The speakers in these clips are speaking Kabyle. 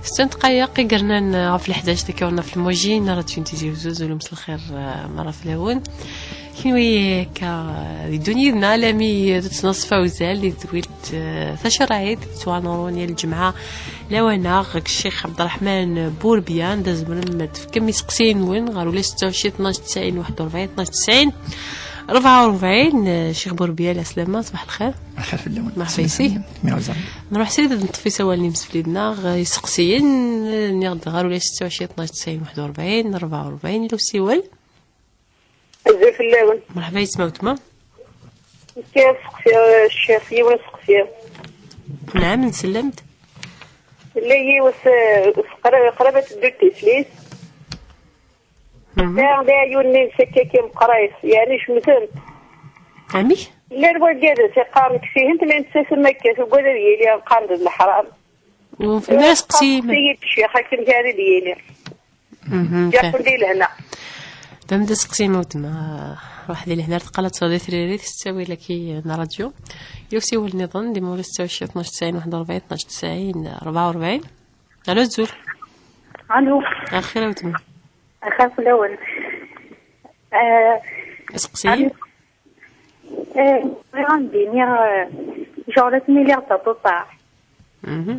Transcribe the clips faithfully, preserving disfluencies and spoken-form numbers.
Ssetta n ddqayeq i yernan ɣef leḥdac, akka ɣur-neɣ ɣef lmujin n Radyu n Tizi Uzzu. Ulamek s lxir, eh, merra fell-awen. Kenwi akka, eh, di ddunit n alami, eh, tettnaṣfa uzal di tedwilt, eh, tacerɛit, tettwanurun yal lǧemɛa lawan-a ɣer Ccix Ɛebderreḥman Burbiya, anda tzemrem ad tefkem iseqsiyen-nwen ɣer ula setta u ɛecrin, tnac tesɛin, waḥed u rebɛin, tnac tesɛin, rebɛa u rebɛin. Eh, Ccix Burbiya, lɛeslama, ṣbaḥ lxir. Lxir fell-awen. Merḥba yesik. Mi ɣ-ẓer. Nruḥ srid ad neṭṭef isawalen imsefliden-nneɣ, eh, iseqsiyen, eh, nniɣ-d ɣer ula setta u ɛecrin, tnac tesɛin, waḥed u rebɛin, rebɛa u rebɛin, yella usiwel. Azul fell-awen. Merḥba yesma weltma. Kif seqsiɣ, eh, ccix, yiwen seqsi. Naɛam, nsellem-d. Yella yiwet, eh, qra-, qrib ad teddu d tislit. Mhm. Da, da, yiwen n imsakka kan meqqrit, yeɛni cemten. Amek? Llan wagaden yeqqaren kfihent, ma nettasem akka, tugad ad yili qqaren d leḥram. Ur fhimeɣ ara aseqsi-m. Seqsi-yi-d ccix, akken kan ad yili. Mhm, ǧǧiɣ-ken di lehna. Dam d aseqsi-m a weltma, ruḥ di lehna, ar teqqal ad tawḍi tririt s ttawil-agi n ṛṛadyu. Yella usiwel nniḍen, dima ula setta u ɛecrin, tnac tesɛin, waḥed u rebɛin, tnac tesɛin, rebɛa u rebɛin. Alo, azul. Alo. Axir a weltma. Axir fell-awen. Eh, aseqsi? Alo. Eh, bɣiɣ ad d-iniɣ, eh, genre ad tmiliɣ d aṭuṭaḥ. Mhm.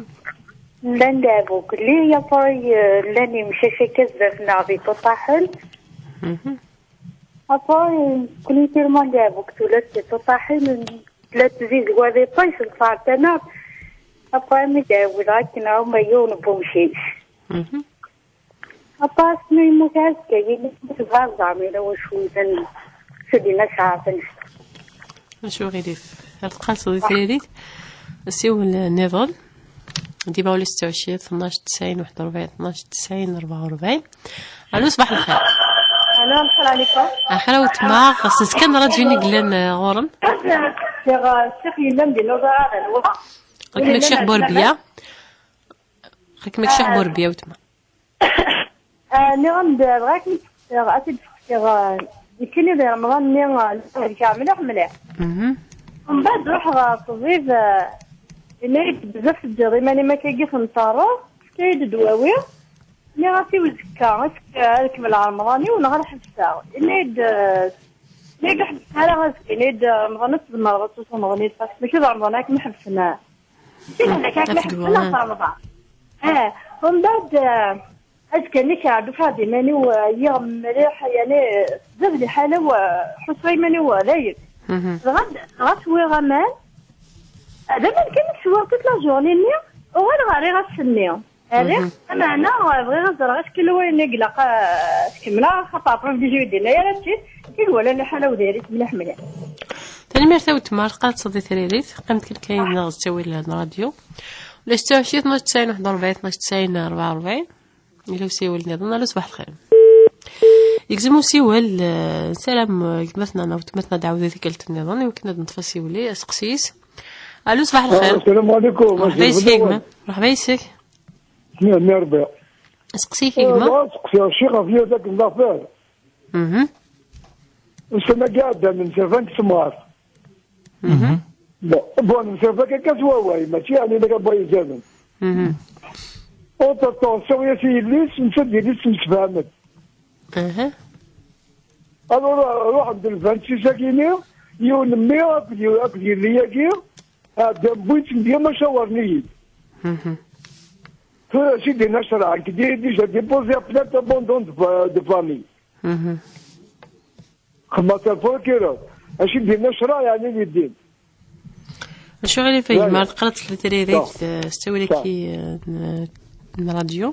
Llan leɛbuk, li après, eh, llan imcac akka zdat-neɣ d iṭuṭaḥen. Mhm. Après, eh, kuni tellement leɛbuk tula d tiṭuṭaḥin, la tizizwa di ṭṭic, nṣeɛtanaɣ. Après, mi d-ɛewwleɣ akken ɛumma yiwen n wemcic. Mhm. Aṭas mi yemmut ɛezga, yili yemmut baẓam, yella wacu yellan, s din acaɛfen. Acu ɣilif? Ar teqqal tseḍi tririt. Siwel nniḍen. Dima ula setta u ɛecrin, tnac tesɛin, waḥed u rebɛin, tnac tesɛin, rebɛa u rebɛin. Alo, ṣbaḥ lxir. Alo, asalam ɛlikum. Axir a weltma, xas kan ṛṛadyu-nni yellan, eh, ɣur-m. Lliɣ, eh, ccix yellan di Nuẓara ɣer lwa. Xakem Ccix Burbiya. Xakem Ccix Burbiya, a weltma. Ah, nniɣ-am-d, bɣiɣ ad kem-id-seqsiɣ, ad t-id-seqsiɣ, ah, nekkini di Remḍan-nni, ah, llan deg-k mliḥ, mliḥ. Mhm. Mbeɛd ruḥeɣ ɣer ṭṭbib, ah, yenna-yi-d bezzaf teǧǧiḍ iman-im akkagi temterreḍ, efk-iyi-d ddwawi. Nniɣ-as i uzekka, azekka ad kemmleɣ Remḍan-iw neɣ ad ḥebseɣ? Yenna-yi-d, ah, yenna-yi-d ur ḥebbes ara azekka, yenna-yi-d, ah, Remḍan ad tzemreḍ ad tusumeḍ, yenna-yi-d, parce que mačči d Remḍan ara kem-iḥebsen, ah. Mačči d nekk ara kem-iḥebsen, ah, neɣ d Remḍan. Ah, mbeɛd, ah, Azekka-nni kɛed ufiɣ-d iman-iw, eh, yiɣ mliḥ, yani, eh, tezzi-d liḥala-w, eh, ḥusseɣ iman-iw, eh, dayen. Mhm. Dɣa, dɣa swiɣ aman, eh, d aman kan i swiɣ toute la journée-nni, uɣaleɣ rriɣ ass-nni. Rriɣ, mhm, ameɛna, eh, bɣiɣ ad ẓreɣ acu kan wayen i ilaq, eh, ad t-kemmleɣ, xaṭer après dix-huit d-yenna ara ččit, i iwalan liḥala-w diri-tt mliḥ mliḥ. Tanemmirt a weltma, ar teqqal tseḍi tririt, qqim-d kan kan neɣ d ttawil n ṛṛadyu. Ula setta u ɛecrin, tnac tesɛin, waḥed u rebɛin, tnac tesɛin, rebɛa u rebɛin. Yella usiwel nniḍen. Alo, ṣbaḥ lxir. Yegzem usiwel, eh, nessaram, eh, gma-tneɣ neɣ weltma-tneɣ ad d-tɛawed i tikkelt nniḍen, i wakken ad neṭṭef asiwel-is, aseqsi-s. Alo, ṣbaḥ lxir. Asalam ɛlikum. Merḥba yesek a gma. Merḥba yesek. Niɛem i Rebbi. Aseqsi-k a gma. Eh, bɣiɣ ad seqsiɣ ccix ɣef yiwet akken d affaire. Mhm. Ussan-agi iɛeddan, nserfa nekk s temɣart. Mhm. Bon, bon, nserfa akka s wawal, mačči yeɛni d abba yezzalen. Mhm. Entre temps, ssawi-as i yelli-s, netta d yelli-s ttemsefhamen. Mhm. Alors, ruḥen-d le vingt-six-agi-ni, yiwen n mmi akked, akked yelli-agi, ɛeddan, wwin-tt-id, yamacawren-iyi-d. Mhm. Tura, si d-yenna ccreɛ, nekk di-, déjà déposé plainte abandon de fa-, de famille. Mhm. Xedmeɣ-tt ar procureur. Acu d-yenna ccreɛ, yeɛni di ddin. Acu ɣilif a gma, ar teqqal tseḍi tririt, eh, s ttawil-agi, eh, n, n ṛṛadyu.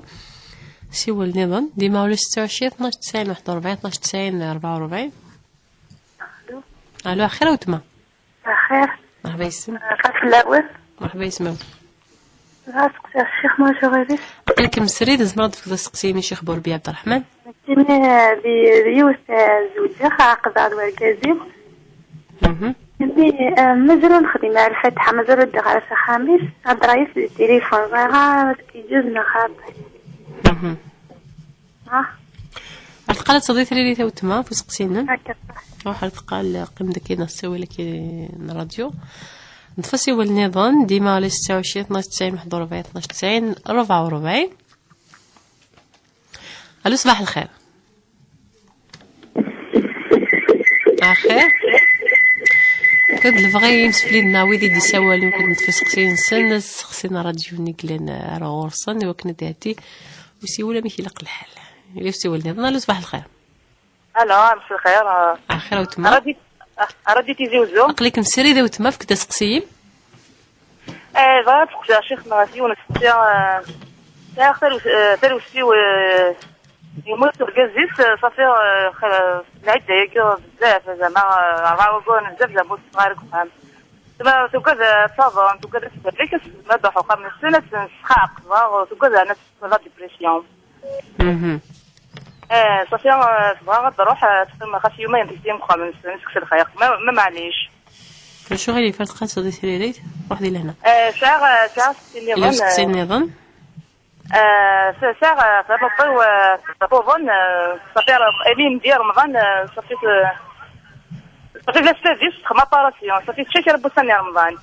Siwel nniḍen, dima ula setta u ɛecrin, tnac tesɛin, waḥed u rebɛin, tnac tesɛin, rebɛa u rebɛin. Alo, axir a weltma. Axir. Merḥba yesem. Merḥba fell-awen. Merḥba yesem. Dɣa seqsiɣ ccix, ma acu ɣilif? Aql-ikem srid, tzemreḍ ad tefkeḍ aseqsi-nni i Ccix Burbi Ɛebderreḥman. Nekkini, eh, di, di yiwet, eh, zewǧeɣ, ɛaqdeɣ d wergaz-iw. Mhm. Nni, eh, mazal ur nexdim ara lfatiḥa, mazal ur ddiɣ ara s axxam-is, heddreɣ yis di tilifun, ẓriɣ ara ad k-iǧuz neɣ xaṭi. Mhm. Ah. Ar teqqal ad tseḍi tririt a weltma, ɣef useqsi-nnem. Akka. Ruḥ ar teqqal, qqim daki neɣ ssawal-agi n ṛṛadyu. Neṭṭef asiwel nniḍen, dima ɣer setta u ɛecrin, tnac tesɛin, waḥed u rebɛin, tnac tesɛin, rebɛa u rebɛin. Allô, صباح الخير. Axir. Kan lebɣi imsefliden-nneɣ wid i d-isawalen, kan neṭṭef iseqsiyen-nsen, ad seqsin ṛadyu-nni yellan ar ɣur-sen, i wakken ad d-iɛeddi usiwel amek ilaq lḥal. Yella usiwel nniḍen. Allô, صباح الخير. Allô, مساء الخير. Axir a weltma. Radit, radit Tizi Uzzu. Aql-ikem srid a weltma, efk-d aseqsi-im. Eh, bɣiɣ ad seqsiɣ ccix-nneɣ ɣef yiwen useqsi, eh, sɛiɣ taru-, eh, tarusi-w, eh, yemmut urgaz-is, eh, ṣafi, eh, x-, lɛidda-yagi bezzaf, zɛma, eh, ṛebɛa wagguren bezzaf, zɛma ur teffeɣ ara deg uxxam. Tma tugad, eh, ad taḍen, tugad ad tberrik, ad tezmer ad truḥ uxxam-nsen, ad tt-nesxaq, tugad ad tt-, la dépression. Mhm. Eh, ṣafi, eh, tebɣa ad truḥ, eh, teqqim xas yumayen tekti deg uxxam-nsen, seg lxir. Ma, ma maɛlic. Acu ɣilif ar teqqaseḍ di tririt? Ruḥ di lehna. Eh, sɛiɣ, eh, sɛiɣ seqsi nniḍen, eh, seqsi nniḍen? Eh, s-, sɛiɣ, eh, tameṭṭi-w, eh, tuḍen, eh, ṣafi, eh, imi yendi Remḍan, eh, ṣafi, eh, ṣafi d ass-agi, texdem aparasion, ṣafi tečča kra n wussan i Remḍan.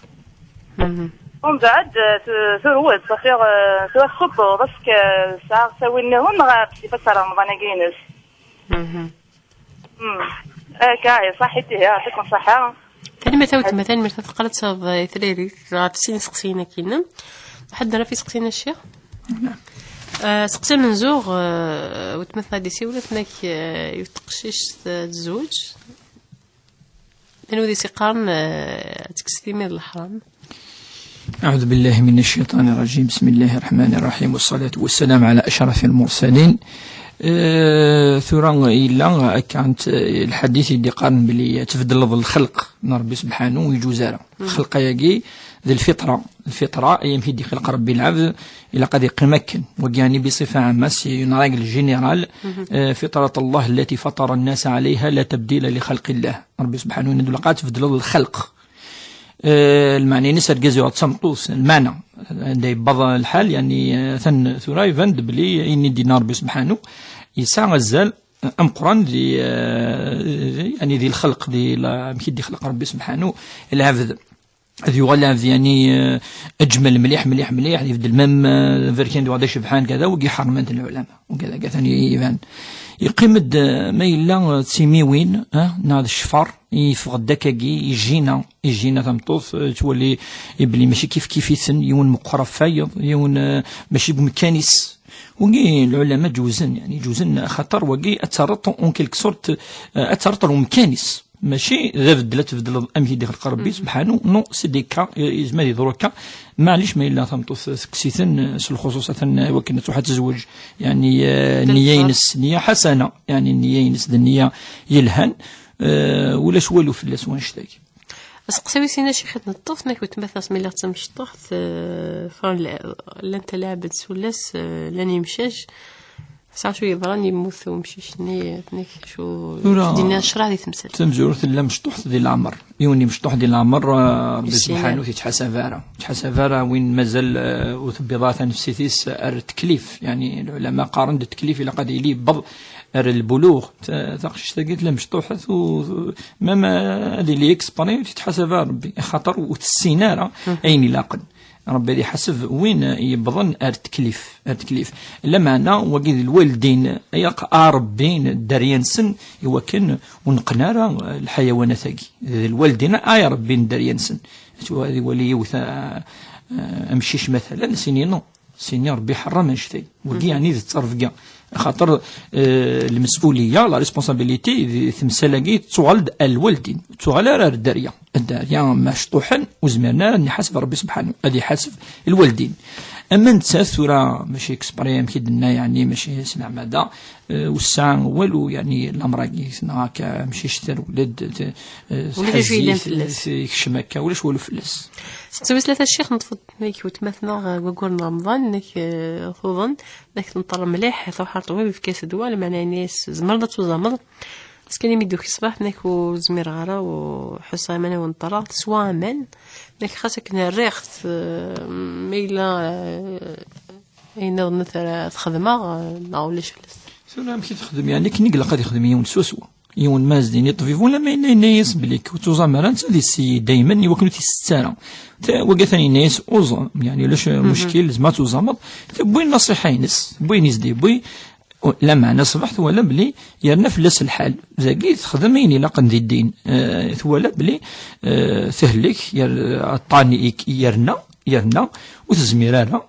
Mhm. Umbeɛd, eh, tu-, turew-d, ṣafi, eh, tura tessuṭṭuḍ, est-ce que, eh, sɛiɣ ttawil nniḍen, neɣ ad tt-ifat ara Remḍan-agi-ines? Mhm. Hmm. Akka, eh, ṣaḥit ihi, yeɛṭikum ṣṣeḥḥa. Tanemmirt a weltma, tanemmirt a teqqel ad taweḍ, eh, i tririt ɣef sin iseqsiyen-agi-inem. Ḥedd ara ɣef iseqsiyen a ccix? Eh, seqsi amenzu, eh, weltma tella d-isiwlet, nek, eh, yiwet teqcict, eh, tezweǧ. Anwa i s-iqqaren, eh, ad tekkes timi d leḥram? أعوذ بالله من الشيطان الرجيم. بسم الله الرحمن الرحيم. والصلاة والسلام على أشرف المرسلين. Eh, tura yella akka, eh, lḥadit i d-iqqaren belli tbeddleḍ lxelq n Ṛebbi subḥanu, ur yeǧuz ara. Lxelq-agi d lfitra. Lfitra, ayen i d-ixleq Ṛebbi lɛebd, ilaq ad yeqqim akken. Wagi, yani, بصفة عامة, c'est une règle générale. Eh, فطرة الله التي فطر الناس عليها لا تبديل لخلق الله. Ṛebbi subḥanu, yenna-d ilaq ad tbeddleḍ lxelq. Eh, lmeɛna-ines argaz yuɣ d tameṭṭut, lmeɛna, anda yewweḍ lḥal, yani, eh, atan tura iban-d belli ayen i d-yenna Ṛebbi subḥanu, yesɛa azal, eh, ameqqran di, eh, di, yani, di lxelq, di la, amek i d-ixleq Ṛebbi subḥanu lɛebd. Ad yuɣal lɛebd, yani, eh, aǧmal mliḥ, mliḥ, mliḥ, ad ibeddel même, eh, berkan d waḥed icebḥan, kada, wagi ḥerman-ten lɛulama. Wagi, atan iban. Yeqqim-d, eh, ma yella, eh, d timiwin, eh, neɣ d ccfer, yeffeɣ-d akkagi, ijina, ijina tameṭṭut, eh, twali belli mačči kif kif-iten, yiwen meqqer ɣef wayeḍ, yiwen, eh, mačči deg umkan-is. Wagi lɛulama ǧewzen, yani ǧewzen, axaṭer wagi ad terreḍ en quelque sorte, eh, ad terreḍ ɣer umkan-is. Mačči d abeddel ad tbeddleḍ amek i d-ixleq Ṛebbi, subḥanu. Non, c'est des cas, eh, yezmer ad yeḍru akka. Maɛlic ma yella tameṭṭut tekkes-iten, eh, s lxuṣuṣ atan, eh, wakken ad truḥ ad tezweǧ, yani, eh, nniya-ines, nniya ḥasana, yani nniya-ines d nniya yelhan, eh, ulac walu fell-as wanect-agi. Aseqsi wis sin a ccix i d-neṭṭef, nek weltma-tneɣ mi lliɣ d tamecṭuḥt, eh, ffɣen la-, llant lɛebd sullas, eh, llan yemcac. Tesɛa acu yeḍran, yemmut umcic-nni, nek acu tura d-yenna ccreɛ di temsalt. Tamezwarut tella mecṭuḥt di leɛmer. Yiwen imecṭuḥ di leɛmer, eh, Ṛebbi subḥanu ur t-yettḥasab ara. Ur yettḥasab ara win mazal, eh, ur tebbiḍ ara tanefsit-is ar teklif. Yani, lɛulama qqaren-d teklif ilaq ad yili yewweḍ ar lbuluɣ. Ta-, taqcict-agi tella mecṭuḥet, u, ma, ma ad yili exprès, ur t-yettḥasab ara Ṛebbi, axaṭer ur tessin ara ayen ilaqen. Ṛebbi ad iḥaseb win yewwḍen ar teklif, ar teklif. Lameɛna, wagi d lwaldin, ilaq a Ṛebbi dderya-nsen i wakken ur neqqen ara lḥayawanat-agi. D lwaldin a Ṛebbi dderya-nsen. Ad iwali yiwet, a, a, amcic, matalan, sini non. Sini Ṛebbi iḥeṛṛem annect-a. Wagi, yani, d ttṛebga. Axaṭer, eh, lmes'uliya, la responsabilité, di temsal-agi, tettuɣal-d ar lwaldin. Tettuɣal ara ar dderya. Dderya, ma cṭuḥen, ur zmiren ara ad iḥaseb Ṛebbi subḥanu. Ad iḥaseb lwaldin. Ama nettat tura, mačči exprès, amek i d-tenna, yani, mačči s leɛmada, eh, ur tesɛa walu, yani, lamer-agi, neɣ akka, amcic terwel-d, te-, eh, ulac acu yellan tḥezzi, fell-as. Te-, tekcem akka, ulac walu fell-as. Seqsi wis tlata, ccix, neṭṭef-d nek weltma-tneɣ, eh, waggur n Remḍan, nek, eh, tuḍen, nek tenṭer mliḥ, truḥ ar ṭṭbib, yefka-as ddwa, lameɛna yenna-yas, tzemreḍ ad tuẓameḍ. Skan imi d-tuki ṣṣbeḥ, nek ur zmireɣ ara, ur ḥusseɣ iman-iw neṭṭreɣ, teswa aman, nek xas akken rriɣ-t, eh, ma yella, eh, ayen nniḍen ara t-xedmeɣ, eh, neɣ ulac fell-as. Tura amek i texdem? Yani, akken i ilaq ad ixdem yiwen swaswa. Yiwen ma as-d-yini ṭṭbib, wala ma yenna, yenna-yas belli ur tuẓam ara, netta ad yessi daymen i wakken ur t-isett ara. Ta-, wagi atan yenna-yas uẓam, yani ulac muckil, zma tuẓameḍ. Tewwi nnaṣiḥa-ines, tewwi ayen i s-d-yewwi, Lameɛna ṣṣbeḥ twala belli yerna fell-as lḥal. Dagi texdem ayen ilaqen di ddin. Eh, twala belli, eh, tehlek, yer-, aṭṭan ik-, yerna, yerna, ur tezmir ara.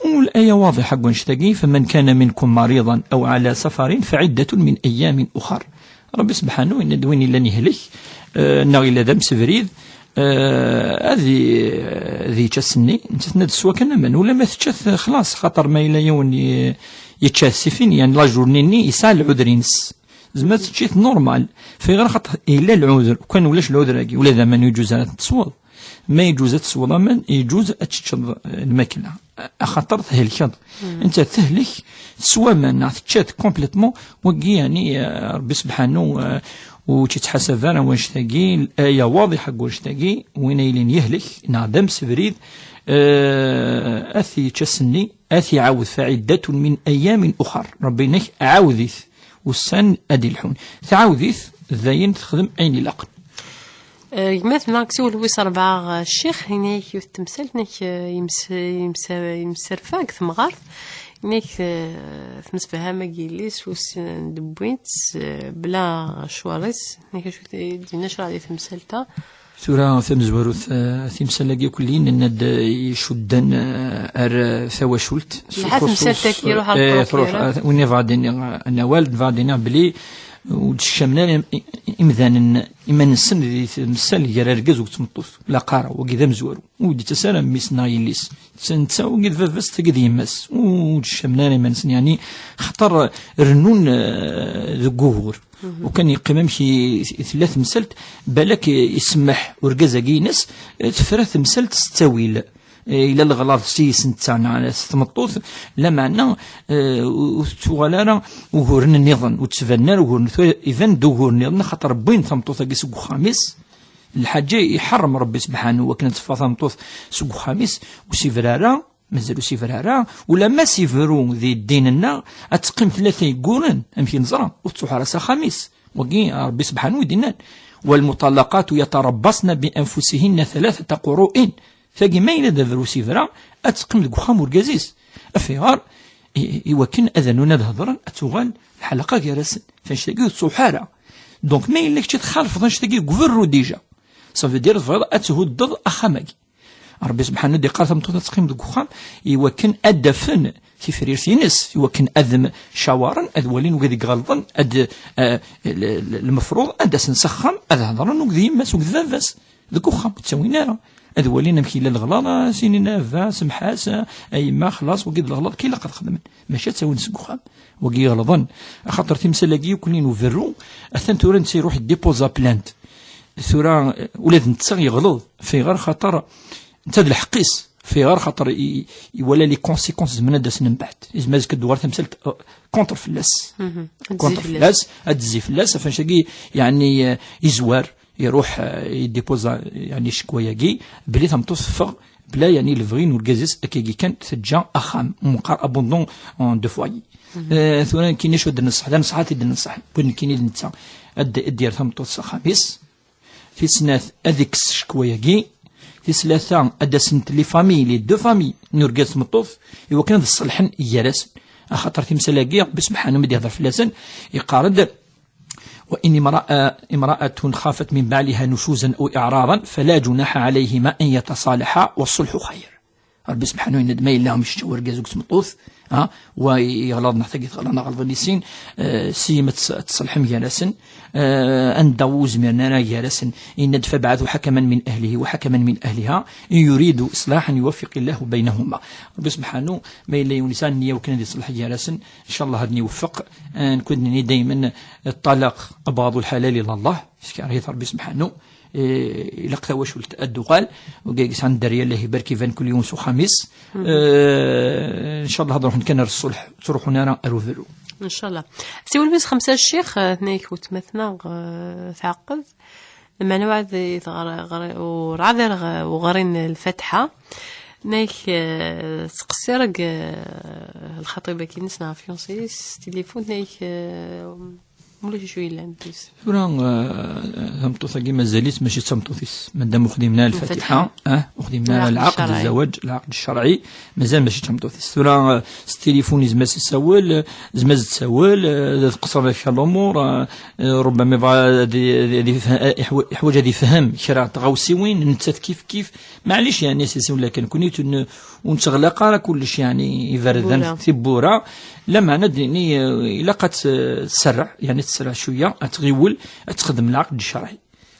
Laya waḍiḥa deg wannect-agi: فمن كان منكم مريضا أو على سفر فعدة من أيام أخر. Ṛebbi sebḥanu yenna-d win illan yehlek, eh, neɣ yella d amsebrid, eh, ad i-, ad yečč ass-nni, netta tenna-d teswa kan aman, ula ma tečča-t, xlaṣ, xaṭer ma yella yiwen i-, yečča-t sifin, yani la journée-nni yesɛa lɛuder-ines. Zemret ad teččit normal. Fayɣer? Xaṭer yella lɛuder, kan ulac lɛuder-agi, ula d aman ur yeǧuz ara ad tesweḍ. Ma yeǧuz ad tesweḍ aman, yeǧuz ad teččeḍ, eh, lmakla. Axaṭer thelkeḍ. Netta tehlek, teswa aman, neɣ tečča-t complètement, wagi, yani, eh, Ṛebbi sebḥanu, eh, ur tt-ittḥasab ara wannect-agi, aya waḍiḥ deg wannect-agi, win ay yilin yehlek, neɣ d amsebrid, eh, ad t-yečč ass-nni, ad t-iɛawed, فعدة من أيام أخر. Ṛebbi yenna-k, ɛawed-it, ussan ad d-ilḥun. Tɛawed-it, dayen texdem ayen ilaqen. Eh, gma-tneɣ deg siwel wis rebɛa, eh, ccix, yenna-k yiwet temsalt, yenna-k, eh, yems-, yems-, yemserfa deg temɣart, yenna-k, eh, temsefham akked yelli-s, ur ssinen d-wwin-tt, eh, bla ccwar-is, yenna-k acu t-, d-yenna ccṛeɛ di temsalt-a. Tura tamezwarut, eh, timsal-agi akk-nni nenna-d, eh, icudden, eh, ar, eh, tawacult. Lḥa temsalt-agi, eh, iruḥ ar eh, tṛuḥ, eh, win yebɣa ad d-iniɣ, eh, anawal, nebɣa ad d-iniɣ belli ur d-sekcamen ara im-, i-, imdanen iman-nsen di temsal gar argaz akked tmeṭṭut. La qqareɣ, wagi d amezwaru. Ur d-yettas ara mmi-s neɣ yelli-s. Netta, netta, wagi d baba-s, tagi d yemma-s. Ur d-sekcamen ara iman-nsen, yani, xaṭer rennun, eh, deg wugur. Ukan yeqqim amek i, i tella temsalt, balak, eh, isemmeḥ urgaz-agi-ines, eh, tefra temsalt s ttawil. Eh, yella leɣlaḍ s yis netta neɣ s tmeṭṭut, lameɛna, eh, ur, ur tettuɣal ara uguren nniḍen, ur d-ttbanen ara uguren, tura iban-d ugur nniḍen, axaṭer wwin tameṭṭut-agi seg uxxam-is. Lḥaǧa iḥerrem Ṛebbi sebḥanu wakken ad teffeɣ tameṭṭut seg uxxam-is, ur s-ibra ara, mazal ur s-ibra ara, ulamma s-ibru di ddin-nneɣ, ad teqqim tlata yegguren, amek i neẓra, ur tettruḥ ara s axxam-is. Wagi, Ṛebbi sebḥanu i d-yennan: والمطلقات يتربصن بأنفسهن ثلاثة قروء. Tagi, ma yella d abru s-ibra, ad teqqim deg uxxam urgaz-is. Af ayɣer? I, i wakken ad rnun ad hedren, ad tuɣal lḥalaqa gar-asen. F annect-agi ur tettruḥ ara. Donc, ma yella kečč txalfeḍ annect-agi deg uberru déjà, ça veut dire tebɣiḍ ad thuddeḍ axxam-agi. Ṛebbi sebḥanu d-iqqar tameṭṭut ad teqqim deg uxxam i wakken ad d-afen tifrirt-ines, i wakken ad m-, cawaren, ad walin wid i iɣelḍen, ad, eh, l-, l-, lmefruḍ ad d-asen s axxam, ad hedren akked yemma-s, akked baba-s, deg uxxam, ur ttawin ara. Ad walin amek yella leɣlaḍ, ad s-inin: "A baba, semḥ-as, a yemma, xlaṣ, wagi d leɣlaḍ kan ilaq ad xedmen." Maca ad ttawin seg uxxam. Wagi iɣelḍen, axaṭer timsal-agi akk-nni n uberru, atan tura netta iruḥ iddipuza plainte. Tura, eh, ula d netta yeɣleḍ, f ayɣer? Xaṭer netta d lḥeqq-is, f ayɣer? Xaṭer i, i, iwala les conséquences zemren ad d-asen mbeɛd. Izmer azekka ad d-tuɣal tamsalt, eh, contre fell-as. Contre fell-as, ad d-tezzi fell-as, af annect-agi, yeɛni, eh, izwar, iruḥ, eh, iddipuza, yeɛni, ccekwa-agi, belli tameṭṭut teffeɣ bla, yeɛni, lebɣi n urgaz-is, akkagi kan teǧǧa axxam, meqqar abandon en deux foyers. Eh, tura nekkini acu d-nenṣeḥ? D anṣeḥ i d-nenṣeḥ. Win nekkini d netta, ad d-, ad d-yerr tameṭṭut s axxam-is. Tis snat, ad ikkes ccekwa-agi. Tis tlata, ad d-asent les familles, les deux familles n urgaz d tmeṭṭut, i wakken ad ṣelḥen gar-asen. Axaṭer timsal-agi, Ṛebbi sebḥanu mi d-ihder fell-asen, iqqar-d: "وإن امرأة، امرأة خافت من بعلها نشوزا أو إعراضا فلا جناح عليهما أن يتصالحا والصلح خير." Ṛebbi sebḥanu yenna-d ma yella mecčew urgaz akked tmeṭṭut, ha, wa yeɣleḍ neɣ tagi teɣleḍ neɣ ɣelḍen i sin, eh, s yim ad ts-, ad tṣelḥem gar-asen, eh, anda ur zmiren ara gar-asen. Yenna-d: "فابعثوا حكما من أهله وحكما من أهلها إن يريدوا إصلاحا يوفق الله بينهما." Ṛebbi sebḥanu, ma yella yiwen yesɛa nniya wakken ad iṣelḥ gar-asen, ncallah ad n-iweffeq. Eh, nekk ad d-nini daymen, ṭṭalaq, أبغض الحلال إلى الله, yeskerh-it Ṛebbi sebḥanu. Eh, ilaq tawacult ad d-tuɣal, wigi yesɛan dderya, Allah ibarek, iban kul yiwen s uxxam-is. Eh, ncallah ad ruḥen kan ar ṣṣulḥ, ur ttruḥun ara ar uberru. Ncallah. Siwel wis xemsa ccix, eh, tenna-k weltma-tneɣ, eh, tɛeqqed. Lameɛna werɛad i teɣra, ɣra-, werɛad i ɣ-, ur ɣrin Lfatiḥa. Tenna-k, eh, tettqeṣṣir deg, eh, lxaṭib-agi-ines neɣ fiancé-is s tilifun, tenna-k, eh, Ulac acu yellan deg-s. Tura, eh, tameṭṭut-agi mazal-itt mačči d tameṭṭut-is. Madam ur xdimna ara lfatiḥa, ah, ur xdimna ara lɛaqd, zzawaj, lɛaqd ccerɛi, mazal mačči d tameṭṭut-is. Tura, eh, s tilifun yezmer ad s-isawel, eh, yezmer ad s-d-tsawel, eh, ad tqeṣṣer deg kra n lumuṛ, eh, eh, rubbama yebɣa ad i-, ad i-, ad ifeh-, eh, iḥwa-, iḥwaǧ ad ifhem kra n tɣawsiwin, nettat kif kif. Maɛlic, yeɛni, s isem lakan, nekkni ur n-, ur nettɣlaq ara kullec, yeɛni, iberdan, tiwwura. Lameɛna ad d-nini, eh, ilaq ad tt-, tserreɛ, yeɛni, tserreɛ cwiya, ad tɣiwel, ad texdem lɛaqd ccerɛi.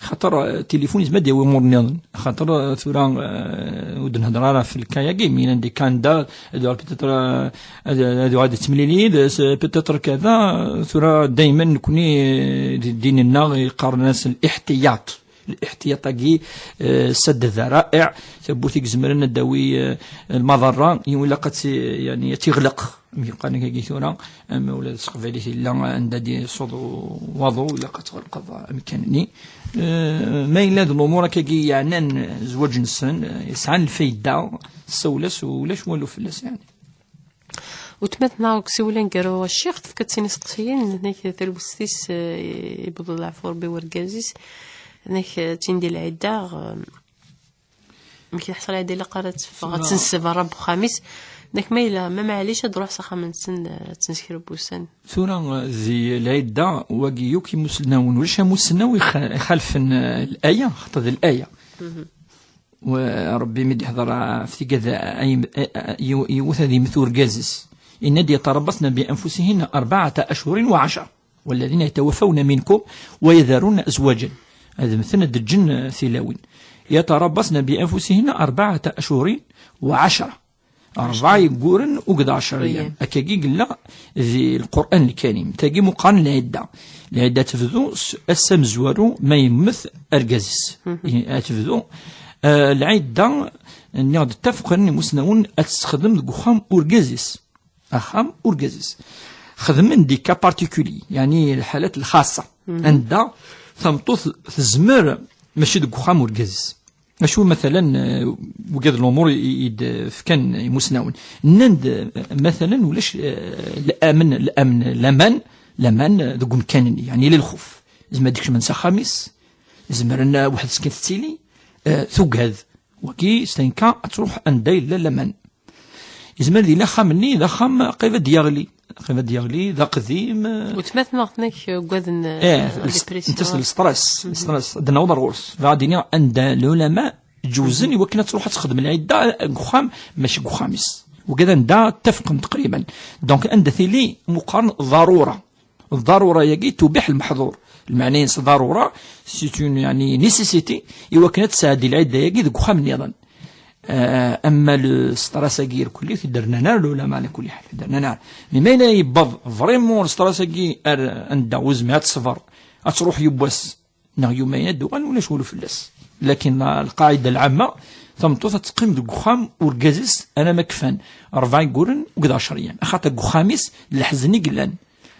Xaṭer, eh, tilifun yezmer ad d-yawi umur nniḍen. Xaṭer, eh, tura, eh, ur d-nhedder ara ɣef lkay-agi, mi llan di Kanada, ad yuɣal peut-être, eh, ad, ad yuɣal ad yettemlili yid-s, eh, peut-être kada, tura daymen nekkni, eh, di ddin-nneɣ yeqqaren-as liḥtiyaṭ. Liḥtiyaṭ-agi, eh, sadd ddaraɛi, tawwurt i izemren ad d-tawi, eh, lmaḍerra, yiwen ilaq ad tt-, yeɛni, ad tt-iɣleq. Mi yeqqar nekk agi tura, ama ula d teqbaylit yella anda d-isuḍ waḍu, ilaq ad tɣelqeḍ amkan-nni. Eh, ma yella d lumuṛ akkagi yeɛnan zzwaǧ-nsen, eh, yesɛan lfayda, tessawel-as ulac walu fell-as, yeɛni. Weltma-tneɣ deg usiwel aneggaru a ccix, tefka-d sin iseqsiyen, nek talwest-is, eh, yewweḍ leɛfu Rebbi wergaz-is, nek, eh, d tin di lɛidda, eh, amek yeḥṣel ɛedda ilaq ara teffeɣ, ad tense berra n uxxam-is. Nek ma yella, ma maɛlic ad ruḥ s axxam-nsen, eh, ad tense kra n wussan. Tura, eh, di lɛidda, wagi yakk imusnawen, ulac amusnaw ixa-, ixalfen, eh, laya, xaṭer d laya. Wa-, Rebbi mi d-ihder, eh, ɣef tigad, eh, ay-, eh, eh, yiw-, yiwet ad yemmet urgaz-is. Yenna-d: "يتربصن بأنفسهن أربعة أشهر وعشرة." والذين يتوفون منكم ويذرون أزواجا. Ad mmten, ad d-ǧǧen, eh, tilawin. يتربصن بأنفسهن أربعة أشهر وعشرة. Rebɛa yegguren akked ɛecra yyam. Akkagi yella di Lqur'an Lkarim. Tagi meqqaren lɛidda. Lɛidda tebdu s ass amezwaru ma yemmet argaz-is. I-, ad tebdu, eh, lɛidda, nniɣ-d, ttafqen imusnawen ad tessexdem deg uxxam urgaz-is. Axxam urgaz-is. Xedmen des cas particuliers, yeɛni lḥalat lxaṣa, anda tameṭṭut tezmer mačči deg uxxam urgaz-is. Acu, matalan, eh, wigad lumuṛ i, i d-fkan imusnawen. Nnan-d, eh, matalan, ulac, eh, lamen, lamen, laman, laman, eh, deg umkan-nni, yeɛni lilxuf. Yezmer ad d-kecmen s axxam-is, zemren, eh, weḥd-s kan tettili, eh, tugad. Wagi, c'est un cas, ad truḥ anda yella laman. Yezmer ad yili axxam-nni d axxam qrib ad d-yeɣli. Qrib ad d-yeɣli, d aqdim, eh. Weltma-tneɣ nek ugaden, eh, eh, les, dépression. Netta s le stress, le stress. Ad d-naweḍ ar ɣur-s. Bɣiɣ ad d-iniɣ anda lulama ǧewzen i wakken ad truḥ ad texdem lɛidda deg uxxam, mačči deg uxxam-is. Wigad anda ttafqen teqriban. Donc, anda tili meqqaren ḍarura. Ḍarura-yagi tubiḥ lmeḥḍur. Lmeɛna-ines ḍarura, c'est une, yeɛni, nécessité, i wakken ad tesɛeddi lɛidda-yagi deg uxxam nniḍen. Eh, ama le stress-agi irkelli, ur t-id-rnan ara lulama, ɛla kulli ḥal, ur t-id-rnan ara. Mi ma yella yewweḍ vraiment le stress-agi ar anda ur tezmir ad teṣber, ad truḥ yiwwas neɣ yumayen ad d-uɣal, ulac walu fell-as. Lakin la, lqaɛida lɛamma, tameṭṭut ad teqqim deg uxxam urgaz-is alamma kfan rebɛa yegguren akked ɛecra yyam. Axaṭer deg uxxam-is d leḥzen i yellan.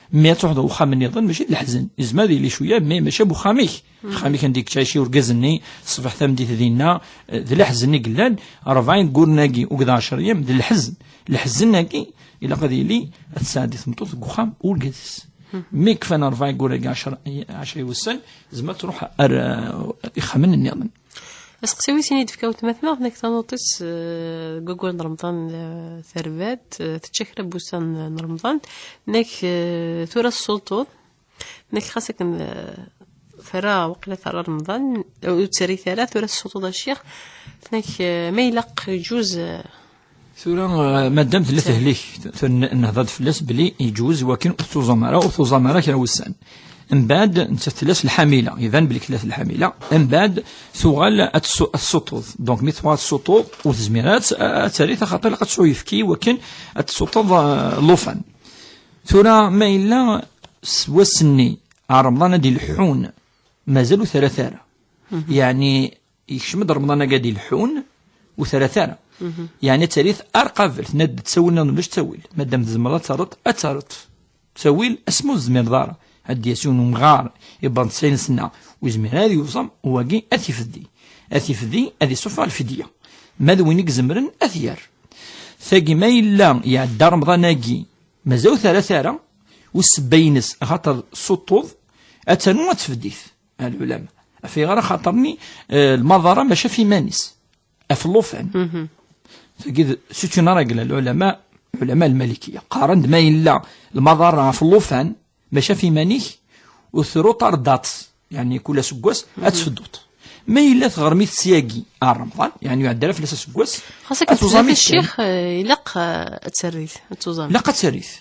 Mi ad truḥeḍ ɣer uxxam nniḍen, mačči d leḥzen. Yezmer ad yili cwiya, mais mačči am uxxam-ik. Axxam-ik anda yettɛici urgaz-nni, ṣṣbeḥ tameddit dinna, eh, d leḥzen i yellan. Rebɛa yegguren-agi, akked ɛecra yyam, d leḥzen. Leḥzen-agi, ilaq ad yili, ad tesɛeddi tmeṭṭut deg uxxam urgaz-is. Mi kfan rebɛa yegguren-agi, ɛecra, ɛecra n wussan, tezmer ad truḥ ar, eh, ixxamen nniḍen. Aseqsi wis sin i d-tefka weltma-tneɣ, nek tanuḍt-is, eh, deg waggur n Remḍan, eh, terba-d, eh, tečča kra n wussan n Remḍan, nek, eh, tura tessuṭṭuḍ, nek xas akken, eh, terra, waqila terra Remḍan, eh, ur tt-terri ara, tura tessuṭṭuḍ a ccix, nek, eh, ma ilaq iǧuz, eh, Tura, eh, madam tella tehlik, tura n-, nehḍer-d fell-as belli iǧuz wakken ur tuẓam ara, ur tuẓam ara kra wussan. Mbeɛd, nettat tella s lḥamila, iban belli tella s lḥamila. Mbeɛd, tuɣal ad tessu-, ad tessuṭṭeḍ. Donc, mi tuɣal tessuṭṭuḍ, ur tezmir ara ad tt-, ad terri taxaṭi, ilaq ad tesɛu ayefki wakken ad tessuṭṭeḍ, eh, llufan. Tura, ma yella s wass-nni, ar Remḍan ad d-ileḥḥun, mazal ur terrat ara. Yeɛni, yekcem-d Remḍan-agi ad d-ileḥḥun, ur terrat ara. Yeɛni ad territ ar qabel, tenna-d ttawil nniḍen ulac ttawil. Madam tzemreḍ ad terreḍ, ad terreḍ. Ttawil, asma ur tezmireḍ ara. Ad d-yas yiwen umɣar, iban tesɛin sna, ur yezmir ara ad yuẓam, wagi ad t-ifdi. Ad t-ifdi, ad isuffeɣ lfidya. Ma d win i izemren, ad t-yerr. Tagi ma yella iɛedda Remḍan-agi, mazal ur terrat ara, U ssebba-ines, axaṭer s uṭṭuḍ, ad ternu ad tefdit, a lɛulama. Ɣef ayɣer? Axaṭer-nni, eh, lmaḍara maca f iman-is, af llufan. Tagi d, c'est une règle, lɛulama, lɛulama lmalikiya. Qqaren-d ma yella lmaḍara af llufan, maca f iman-ik, ur teruṭar date, yeɛni kul aseggas ad tfedduḍ. Ma yella tɣermit s yagi ar Remḍan, yeɛni ur iɛedda ara fell-as aseggas, xas akken ad tuẓam tefdiḍ i ccix, eh, ilaq, eh, ad territ, ad tuẓam. Ilaq ad territ.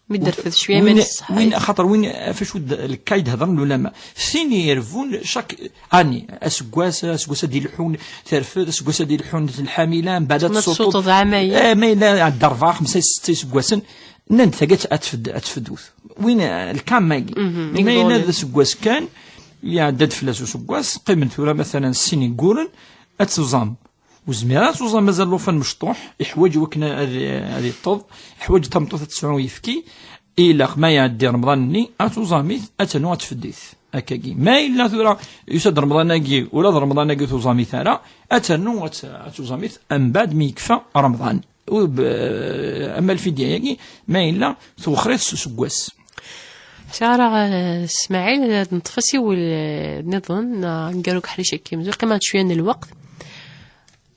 Mi d-terfed cwiya iman-is ṣṣeḥḥa. Win, axaṭer win ɣef acu d-, lkay d-hedren lulama. Tin irebun chaque année, aseggas, aseggas ad d-ileḥḥun terfed, aseggas ad d-ileḥḥun lḥamila, mbeɛd ad tsuṭṭeḍ. Tsuṭṭeḍ ɛamayen. Eh, ma yella ɛedda rebɛa, xemsa, setta iseggasen, nnan-d tagi ad tfed-, ad tfedut. Win, eh, lkam-agi. Ma yella d aseggas kan, iɛedda-d fell-as useggas, qqimen tura matalan sin igguren, ad tuẓam. Ur zmireɣ ad tuẓam mazal llufan mecṭuḥ, iḥwaǧ wakken ad, ad iṭṭeḍ, iḥwaǧ tameṭṭut ad tesɛu ayefki, ilaq ma iɛeddi Remḍan-nni, ad tuẓam-it, ad ternu ad tfeddit. Akkagi. Ma yella tura, yusa-d Remḍan-agi, ula d Remḍan-agi ur tuẓam-it ara, ad ternu ad, ad tuẓam-it, mbeɛd mi yekfa Remḍan. U b-, ama lfidya-agi, ma yella, tewxer-it s useggas. Ḥṣiɣ ara, eh, Smaɛil, ad neṭṭef asiwel, eh, nniḍen, eh, ngar ukeḥric akka imezway, qqimeɣ-d cwiya n lweqt.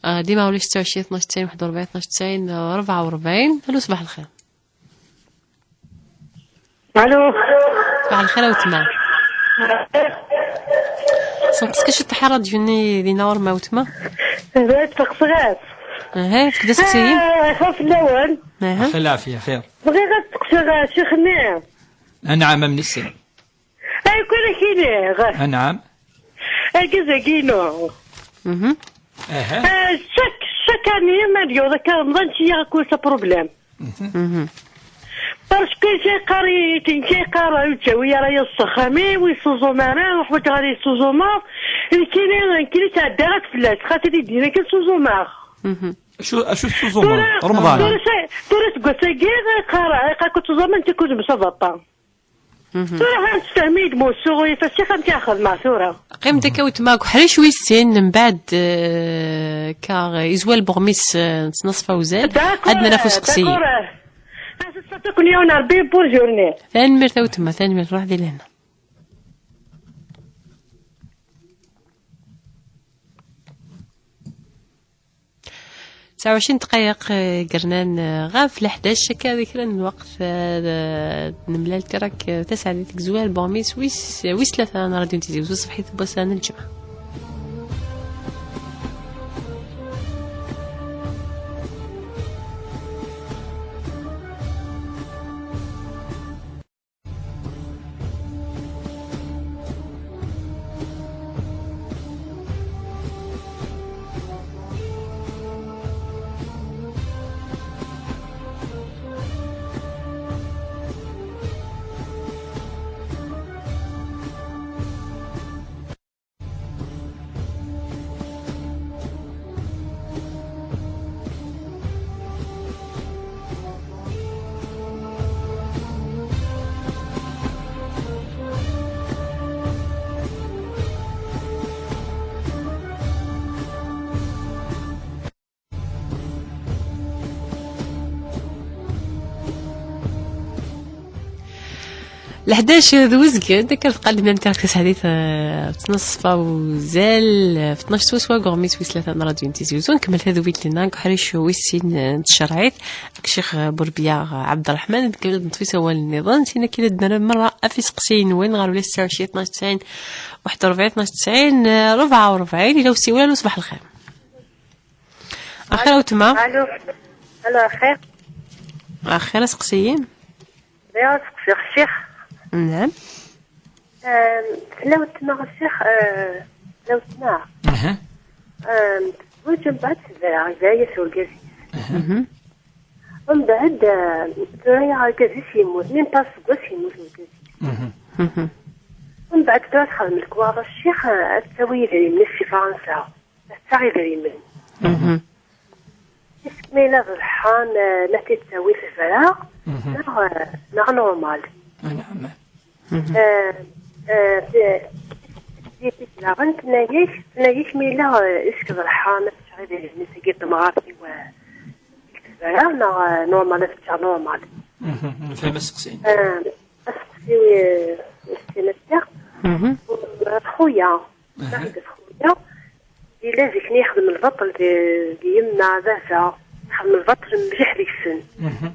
Ah, dima ulac ستة وعشرين اثناش تسعين واحد وأربعين اثناش تسعين أربعة وأربعين. Alo, ṣbaḥ lxir. Alo. Ṣbaḥ lxir a wetma. Senqes-k ciṭṭaḥ ṛṛadyu-nni dinna ɣur-m a wetma. Bɣiɣ ad teqseɣ. Aha, efk-d aseqsi-im. Ah, xef lawan. Aha. Xir lɛafya, xir. Bɣiɣ ad teqseɣ, ah, ccix-nni. Anɛam, am nissen. Ay, kul akini. Anɛam. Argaz-agi-inu. Mhm. Aha. Eh, chaque, chaque année, ma d-yuɣ akka Remḍan, ttiyyaɣ akk s problème. Mhm. Parce que ttiyyaɣ, ttiyyaɣ, ur yettawi ara yiḍ s axxam-iw, ur yessuẓum ara, ḥwaǧeɣ ad yessuẓumeɣ. Nekkini, nekkini ttɛeddaɣ-d fell-as, xaṭi di ddin akken ssuẓumeɣ. Mhm. Acu, acu tessuẓumeḍ, Remḍan? Tura, tura seg wass-agi, qqareɣ, qqareɣ-d tuẓumeḍ, nekk akked Msa Baṭa. Mhm. Tura ad tessefhem-iyi-d Musu, ifassiɣ amek ara xedmeɣ tura. Qqim-d akka wetma deg uḥric wis sin, mbeɛd, eh, ka izwal buɣmis, eh, n tnaṣfa uzal. D'accord, ad nraf useqsi. D'accord. Ad s-tṣatukni yawen Rebbi, bonjour-nni. Tanemmirt a wetma, tanemmirt, ruḥ di lehna. تسعة وعشرين دقايق, eh, gernan, eh, ɣef leḥdac, akka di kra n lweqt, eh, nemlal tirak, eh, taseɛdit deg Zwir, buɣmis wis, wis tlata n Radio Tizi Uzzu, ṣṣbeḥ-it n wass-a n lǧemɛa. Leḥdac d uzgen, akka tqal-d mliḥ taseɛdit, eh, ttnaṣfa uzal, eh, ɣef tnac swaswa, buɣmis wis tlata n Radio Tizi Uzzu. Nkemmel tadwilt-nneɣ deg uḥric wis sin, eh, n tcerɛit. Ccix Burbiya Ɛebderreḥman, ad nkemmel ad neṭṭef isawalen nniḍen. Sin akin ad d-nerr merra ɣef iseqsiyen-nwen ɣer ula ستة وعشرين اثناش تسعين واحد وأربعين اثناش تسعين أربعة وأربعين. Ila usiwel, alo, ṣbaḥ lxir. Axir a wetma? Alo. Alo, axir. Axir, aseqsi-im? Bɣiɣ ad seqsiɣ ccix. Naɛam. Ehm, tella wetma ccix, eh, tella wetma. Aha. Ehm, tezweǧ, mbeɛd tebra, yebra-yas urgaz-is. Aha. Mhm. Mbeɛd, eh, tura-yaɣ argaz-is yemmut, même pas aseggas yemmut urgaz-is. Mhm. Mhm. Mbeɛd tura txedm lekwaɣeḍ a ccix, eh, ad tawi idrimen-is si Fransa. Ad taɣ idrimen. Mhm. Est-ce que ma yella d ḍḍeḥḥa, ma, ma t-id-tawi tebra, mhm, neɣ, neɣ normal? Anɛam. Mhm. Eh, eh, ti-, ti-, ti-, daɣen tenna-yak, tenna-yak ma yella, eh, est-ce que d ḍḍeḥḥa, ma tesɛiḍ idrimen-is-agi n temɣart-iw, eh, tebra, neɣ, eh, normal, ad tt-taɣ normal? Mhm. Nefhem aseqsi-nni. Ah, aseqsi, eh, n Sima Ssiɣ. Mhm. Ɣef xuya. Aha. Ɣef xuya. Yella zik-nni yexdem lbaṭel di, di yemma, baba. Yexdem lbaṭel mliḥ deg-sen. Mhm.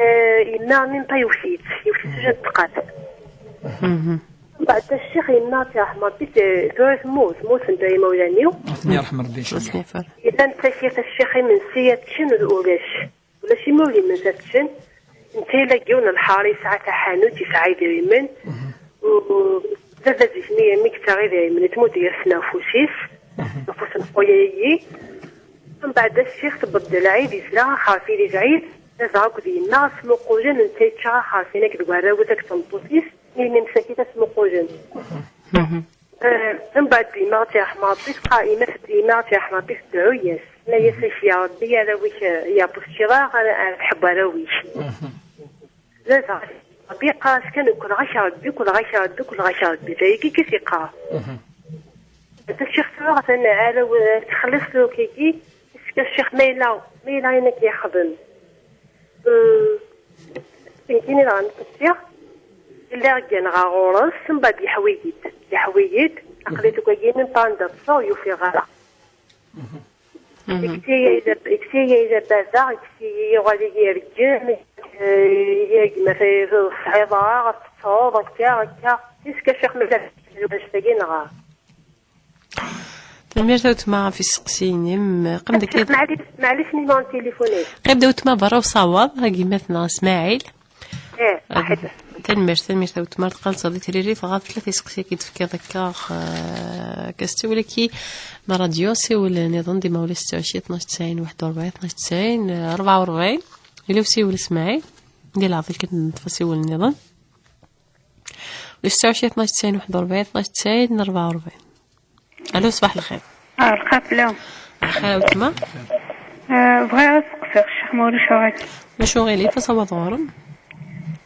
Eh, yemma, min pa yewwet-itt, yewwet-itt ujan tqat. Mhm. Mbeɛd ccix yemma, ad tt-yerḥem Rebbi, t-, tura temmut, mmuten tura imawlan-iw. Ad ten-yerḥem Rebbi, incallah. Yella nettakir ccix imensi ad ččen d ulac. Ulac imawlan ad ččen. Netta yella deg yiwen n lḥar, yesɛa taḥanut, yesɛa idrimen. Mhm. U baba zik-nni mi yettaɣ idrimen, yettmuddu-yasen afus-is, mhm, afus n xuya-agi. Mbeɛd ccix tewweḍ-d lɛid, yesla axerfi di lɛid, baba akked yemma smuqulen, netta yečča axerfi-nni akked warraw-is akked tmeṭṭut-is, imi msakit ad smuqulen. Mhm. Eh, mbeɛd yemma ad tt-yerḥem Rebbi, teqqar, yemma ad tt-, yemma ad tt-yerḥem Rebbi, tedɛu-yas. Tenna-yas, ak ya Rebbi, arraw-ik, eh, ya bu teččiḍ ara, ara tḥebb arraw-ik. Mhm. Baba, Rebbi yeqqar-as kan, ukleɣ-ak Rebbi, ukleɣ-ak Rebbi, ukleɣ-ak Rebbi. D ayagi i k-yeqqar. Mhm. Anta ccix tura atan arraw, eh, txelliṣ lukiki, yessefk-as ccix ma yella, ma yella ayen akka yexdem. Hmm. Nekkini dɣa nqessiɣ, lliɣ gganeɣ ɣer ɣur-s, mbeɛd yeḥwi-yi-d. Yeḥwi-yi-d, aql-i deg wagi, min panda ṭṭseɣ, ur yufiɣ ara. Mhm. Yekkes-iyi-d, yekkes-iyi-d baba, yekkes-iyi, yuɣal-iyi yergem, eh, yegma tesɛiḍ ara, teṭṭseḍ, akka, akka. Est-ce que Ccix Mella lwajt-agi neɣ? Tanemmirt a weltma ɣef iseqsiyen-im. Qqim-d akka. Maɛlic, maɛlic, numéro n tilifun-ik. Qqim-d a weltma berra usawaḍ, a gma-tneɣ Smaɛil. Eh, ad-, tanemmirt, tanemmirt a weltma. Teqqel-d di tririt ɣef tlata iseqsiyen i d-tefkiḍ akka, eh, akka s ttawil-agi n ṛṛadyu, siwel niḍen dima ula setta u ɛecrin, tnac tesɛin, waḥed u ṛebɛin, tnac tesɛin, eh, ṛebɛa u ṛebɛin. Yella usiwel Smaɛil, di leɛḍil kan neṭṭef asiwel niḍen. Ula setta u ɛecrin, tnac tesɛin, waḥed u ṛebɛin, tnac tesɛin, ṛebɛa u ṛebɛin. Allo, ṣbaḥ lxir. Ah, lqafla. Lxir a weltma. Ah, bɣiɣ ad seqsiɣ ccix ma ulac aɣilif. Mačči aɣilif, asawaḍ ɣur-m.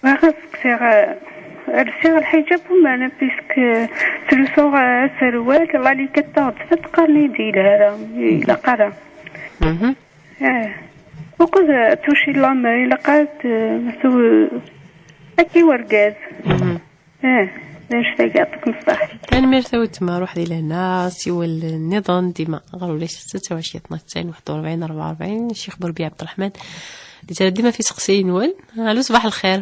Bɣiɣ ad seqsiɣ, ah, lsiɣ lḥijab umana, puisque, ah, ttlusuɣ, ah, aserwal, la liket taɣeṭṭfet qqaren-iyi-d yelha ara, ilaq ara. Mhm. Ah. Wukud, ah, tuci lammer, ilaq ad, ah, tu-, akka i urgaz. Mhm. Eh, d anect-agi, yeɛṭik ṣṣeḥḥa. Tanemmirt a weltma, ruḥ di lehna, siwel nniḍen dima ɣer ulac setta u ɛecrin, tnac tesɛin, waḥed u ṛebɛin, ṛebɛa u ṛebɛin, Ccix Burbi Ɛebderreḥman. Di tala dima f iseqsiyen-nwen. Allo, ṣbaḥ lxir.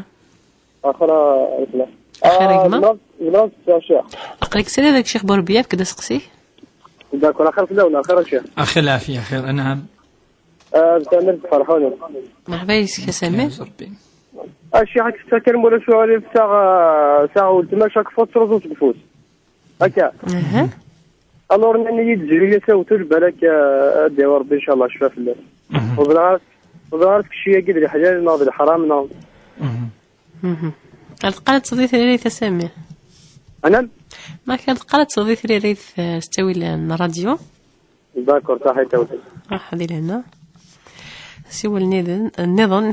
Axir a gma. Axir a gma. Ah, zemreɣ, zemreɣ ad seqsiɣ ccix? Aql-ik srid deg Ccix Burbi, efk-d aseqsi. D'accord, axir fell-awen, axir a ccix. Axir lɛafiya, axir, anɛam. Ah, d Samir Ferḥuni. Merḥba yes-k a Samir. Rebbi. A ccix, ad k-tfakar ma ulac aɣilif, taɣ, taɣ weltma chaque fois tettruẓu seg ufus. Akka. Aha. Alors, nnan-iyi-d zri-yas awtul, balak, ah, ad d-yawi Rebbi, incallah, ccfa fell-as. Mhm. Ur ẓriɣ ara, ur ẓriɣ ara tkecci-agi d leḥlal neɣ d leḥram neɣ. Mhm. Mhm. Ar teqqar ad teẓḍi tririt a Samir. Anam? Ma kan teqqar ad teẓḍi tririt, eh, s ttawil n ṛṛadyu. D'accord, taḥit awtel. Ruḥ di lehna. Siwel niden-, nniḍen.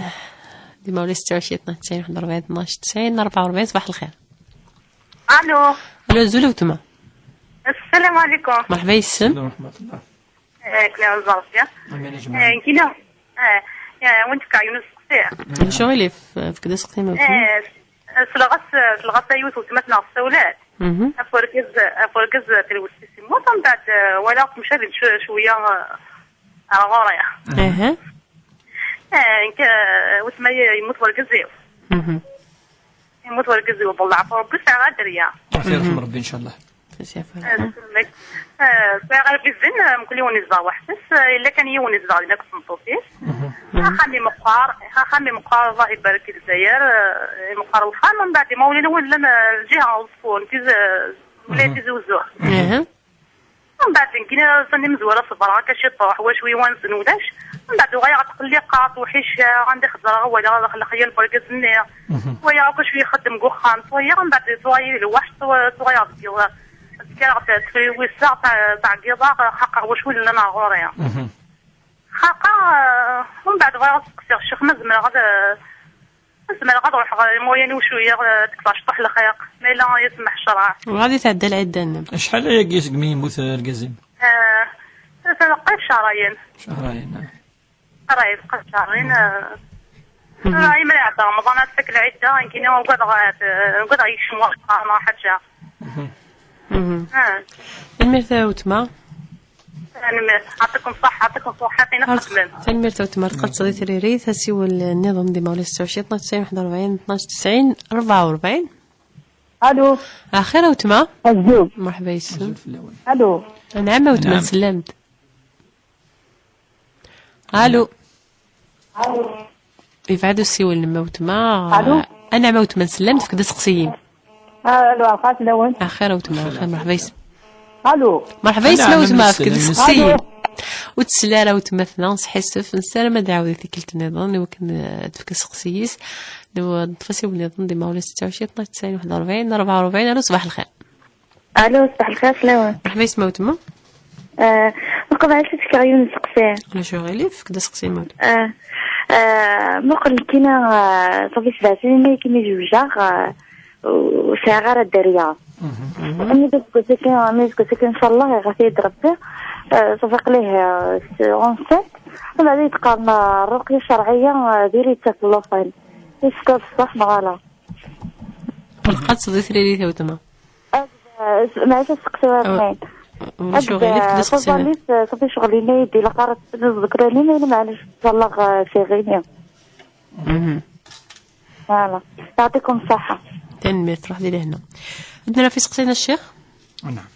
Dima ula setta u ɛecrin, tnac tesɛin, waḥed u ṛebɛin, tnac tesɛin, ṛebɛa u ṛebɛin, ṣbaḥ lxir. Allo. Allo, azul a weltma. Assalamu alaikum. Merḥba yes-m. Salam ورحمة الله. Eh, Claire Zarfia. Amin ajmaɛin. Eh, kina. Eh, eh, win tefka yiwen useqsi. Acu i lif, efk-d aseqsi ma weltma. Eh, Selɣas, selɣas a yiwet weltma-tneɣ tessawel-d. Mhm. Af urgaz, af urgaz telwes-is yemmut, mbeɛd, eh, walaɣ temcabi-d cw-, cwiya, eh, ar ɣur-i. Aha. Eh, nekk, eh, weltma yemmut wergaz-iw. Mhm. Yemmut wergaz-iw, d leɛfu Rebbi, sɛiɣ aderya. Ad t-yerḥem Rebbi, incallah. Sɛiɣ ɣer bizin, eh, mkul yiwen izdeɣ weḥd-s, eh, yella kan yiwen izdeɣ dinna deg tmeṭṭut-is. Mhm. Axxam imeqqar, axxam imeqqar, Allah ibarek i Lezzayer, eh, imeqqar uxxam, mbeɛd imawlan-iw llan, eh, lǧiha n Uẓeffun, tiz-, eh, wilayat Tizi Uzzu. Mhm. Mbeɛd nekkini atan imezwura ṣebreɣ akka ciṭuḥ, wacu iwansen ulac. Mbeɛd uɣaleɣ tqelliqeɣ, tewḥiceɣ, anda xeẓreɣ walaɣ lexyal n urgaz-nni. Mhm. Walaɣ akk acu ixeddem deg uxxam, ttwaliɣ, mbeɛd tuɣal-iyi lweḥc, tuɣ-, tuɣaleɣ deg yiḍ. Ttkareɣ tefriwis, ttɛeggiḍeɣ, xaqeɣ wacu llan ar ɣur-i. Mhm. Xaqeɣ, eh, mbeɛd bɣiɣ ad seqsiɣ ccix ma zemreɣ ad, eh, zemreɣ ad ruḥeɣ ɣer imawlan-iw cwiya, eh, ad kkseɣ ciṭuḥ lxiq, ma yella ad yi-semmeḥ ccreɛ. Ur ɣad i tɛedda lɛidda-nnem. Acḥal ayagi segmi yemmut, eh, argaz-im? Eh, tlata qrib cehrayen. Cehrayen, ah. Qrib, qrib cehrayen, eh. Ay, ma iɛedda Remḍan, ad tfak lɛidda, nekkini ugadeɣ, ugadeɣ yekcem waṭṭan neɣ ḥaǧa. Mhm. Ah. Tanemmirt a weltma. Tanemmirt. Ɛṭikum ṣṣeḥḥa, ɛṭikum ṣṣeḥḥa, fina txeddmem. Tanemmirt a weltma. Tqaceḍ i tririt, asiwel nniḍen di mawla setta u ɛecrin, tnac tesɛin, ḥdac u rebɛin, tnac tesɛin, rebɛa u rebɛin. Alo. Axir a weltma. Azul. Merḥba yes-m. Alo. Anɛam a weltma, nsellam-d. Alo. Yebɛed usiwel-nnem a weltma. Alo. Anɛam a weltma, nsellam-d, fek-d aseqsi-im. Alo, axir fell-awen. Axir a weltma, axir, merḥba yes-m. Alo. Merḥba yes-m a weltma, fek-d aseqsi-im. Ur tesli ara weltma-tneɣ, nesḥissef, nessaram ad d-tɛawed i tikkelt nniḍen, i wakken, eh, ad d-tefk aseqsi-is. Neṭṭef asiwel nniḍen di mawla setta u ɛecrin, tnac tesɛin, ḥdac u rebɛin, rebɛa u rebɛin. Alo, ṣbaḥ lxir. Alo, ṣbaḥ lxir fell-awen. Merḥba yes-m a weltma. Eh, ma qebɛeɣ ad fkeɣ yiwen n seqsi. Ulac aɣilif, fek-d aseqsi-m a weltma. Eh, eh, muqel nekkini, eh, ṣafi sebɛ snin ay kem-id-zewǧeɣ, eh, ur sɛiɣ ara dderya. Mhm. Ami deg useggas-agi, ami deg useggas-agi, ncallah, iɣath-iyi-d Rebbi, eh, ṣafi aql-i, eh, s onze sept, mbeɛd i d-qqaren, eh, rruqya cerɛiyya, eh, diri-tt ɣef llufan. Iskal ṣṣeḥ neɣ ala? Ur teqqaceḍ i tririt a weltma. Maɛlic, asteqsi wayeḍ. Ulac aɣilif, fek-d aseqsi-nnem. Taẓallit, eh, ṣafi ccɣel-inu i d-ilaq ara tettnuz deg lanin, ayen maɛlic, ẓalleɣ, eh, s iɣimi. Mhm. Voilà. Yeɛṭikum ṣṣeḥḥa. Tanemmirt, truḥ di lehna. Ad nraf iseqsiyen a ccix? Naɛam.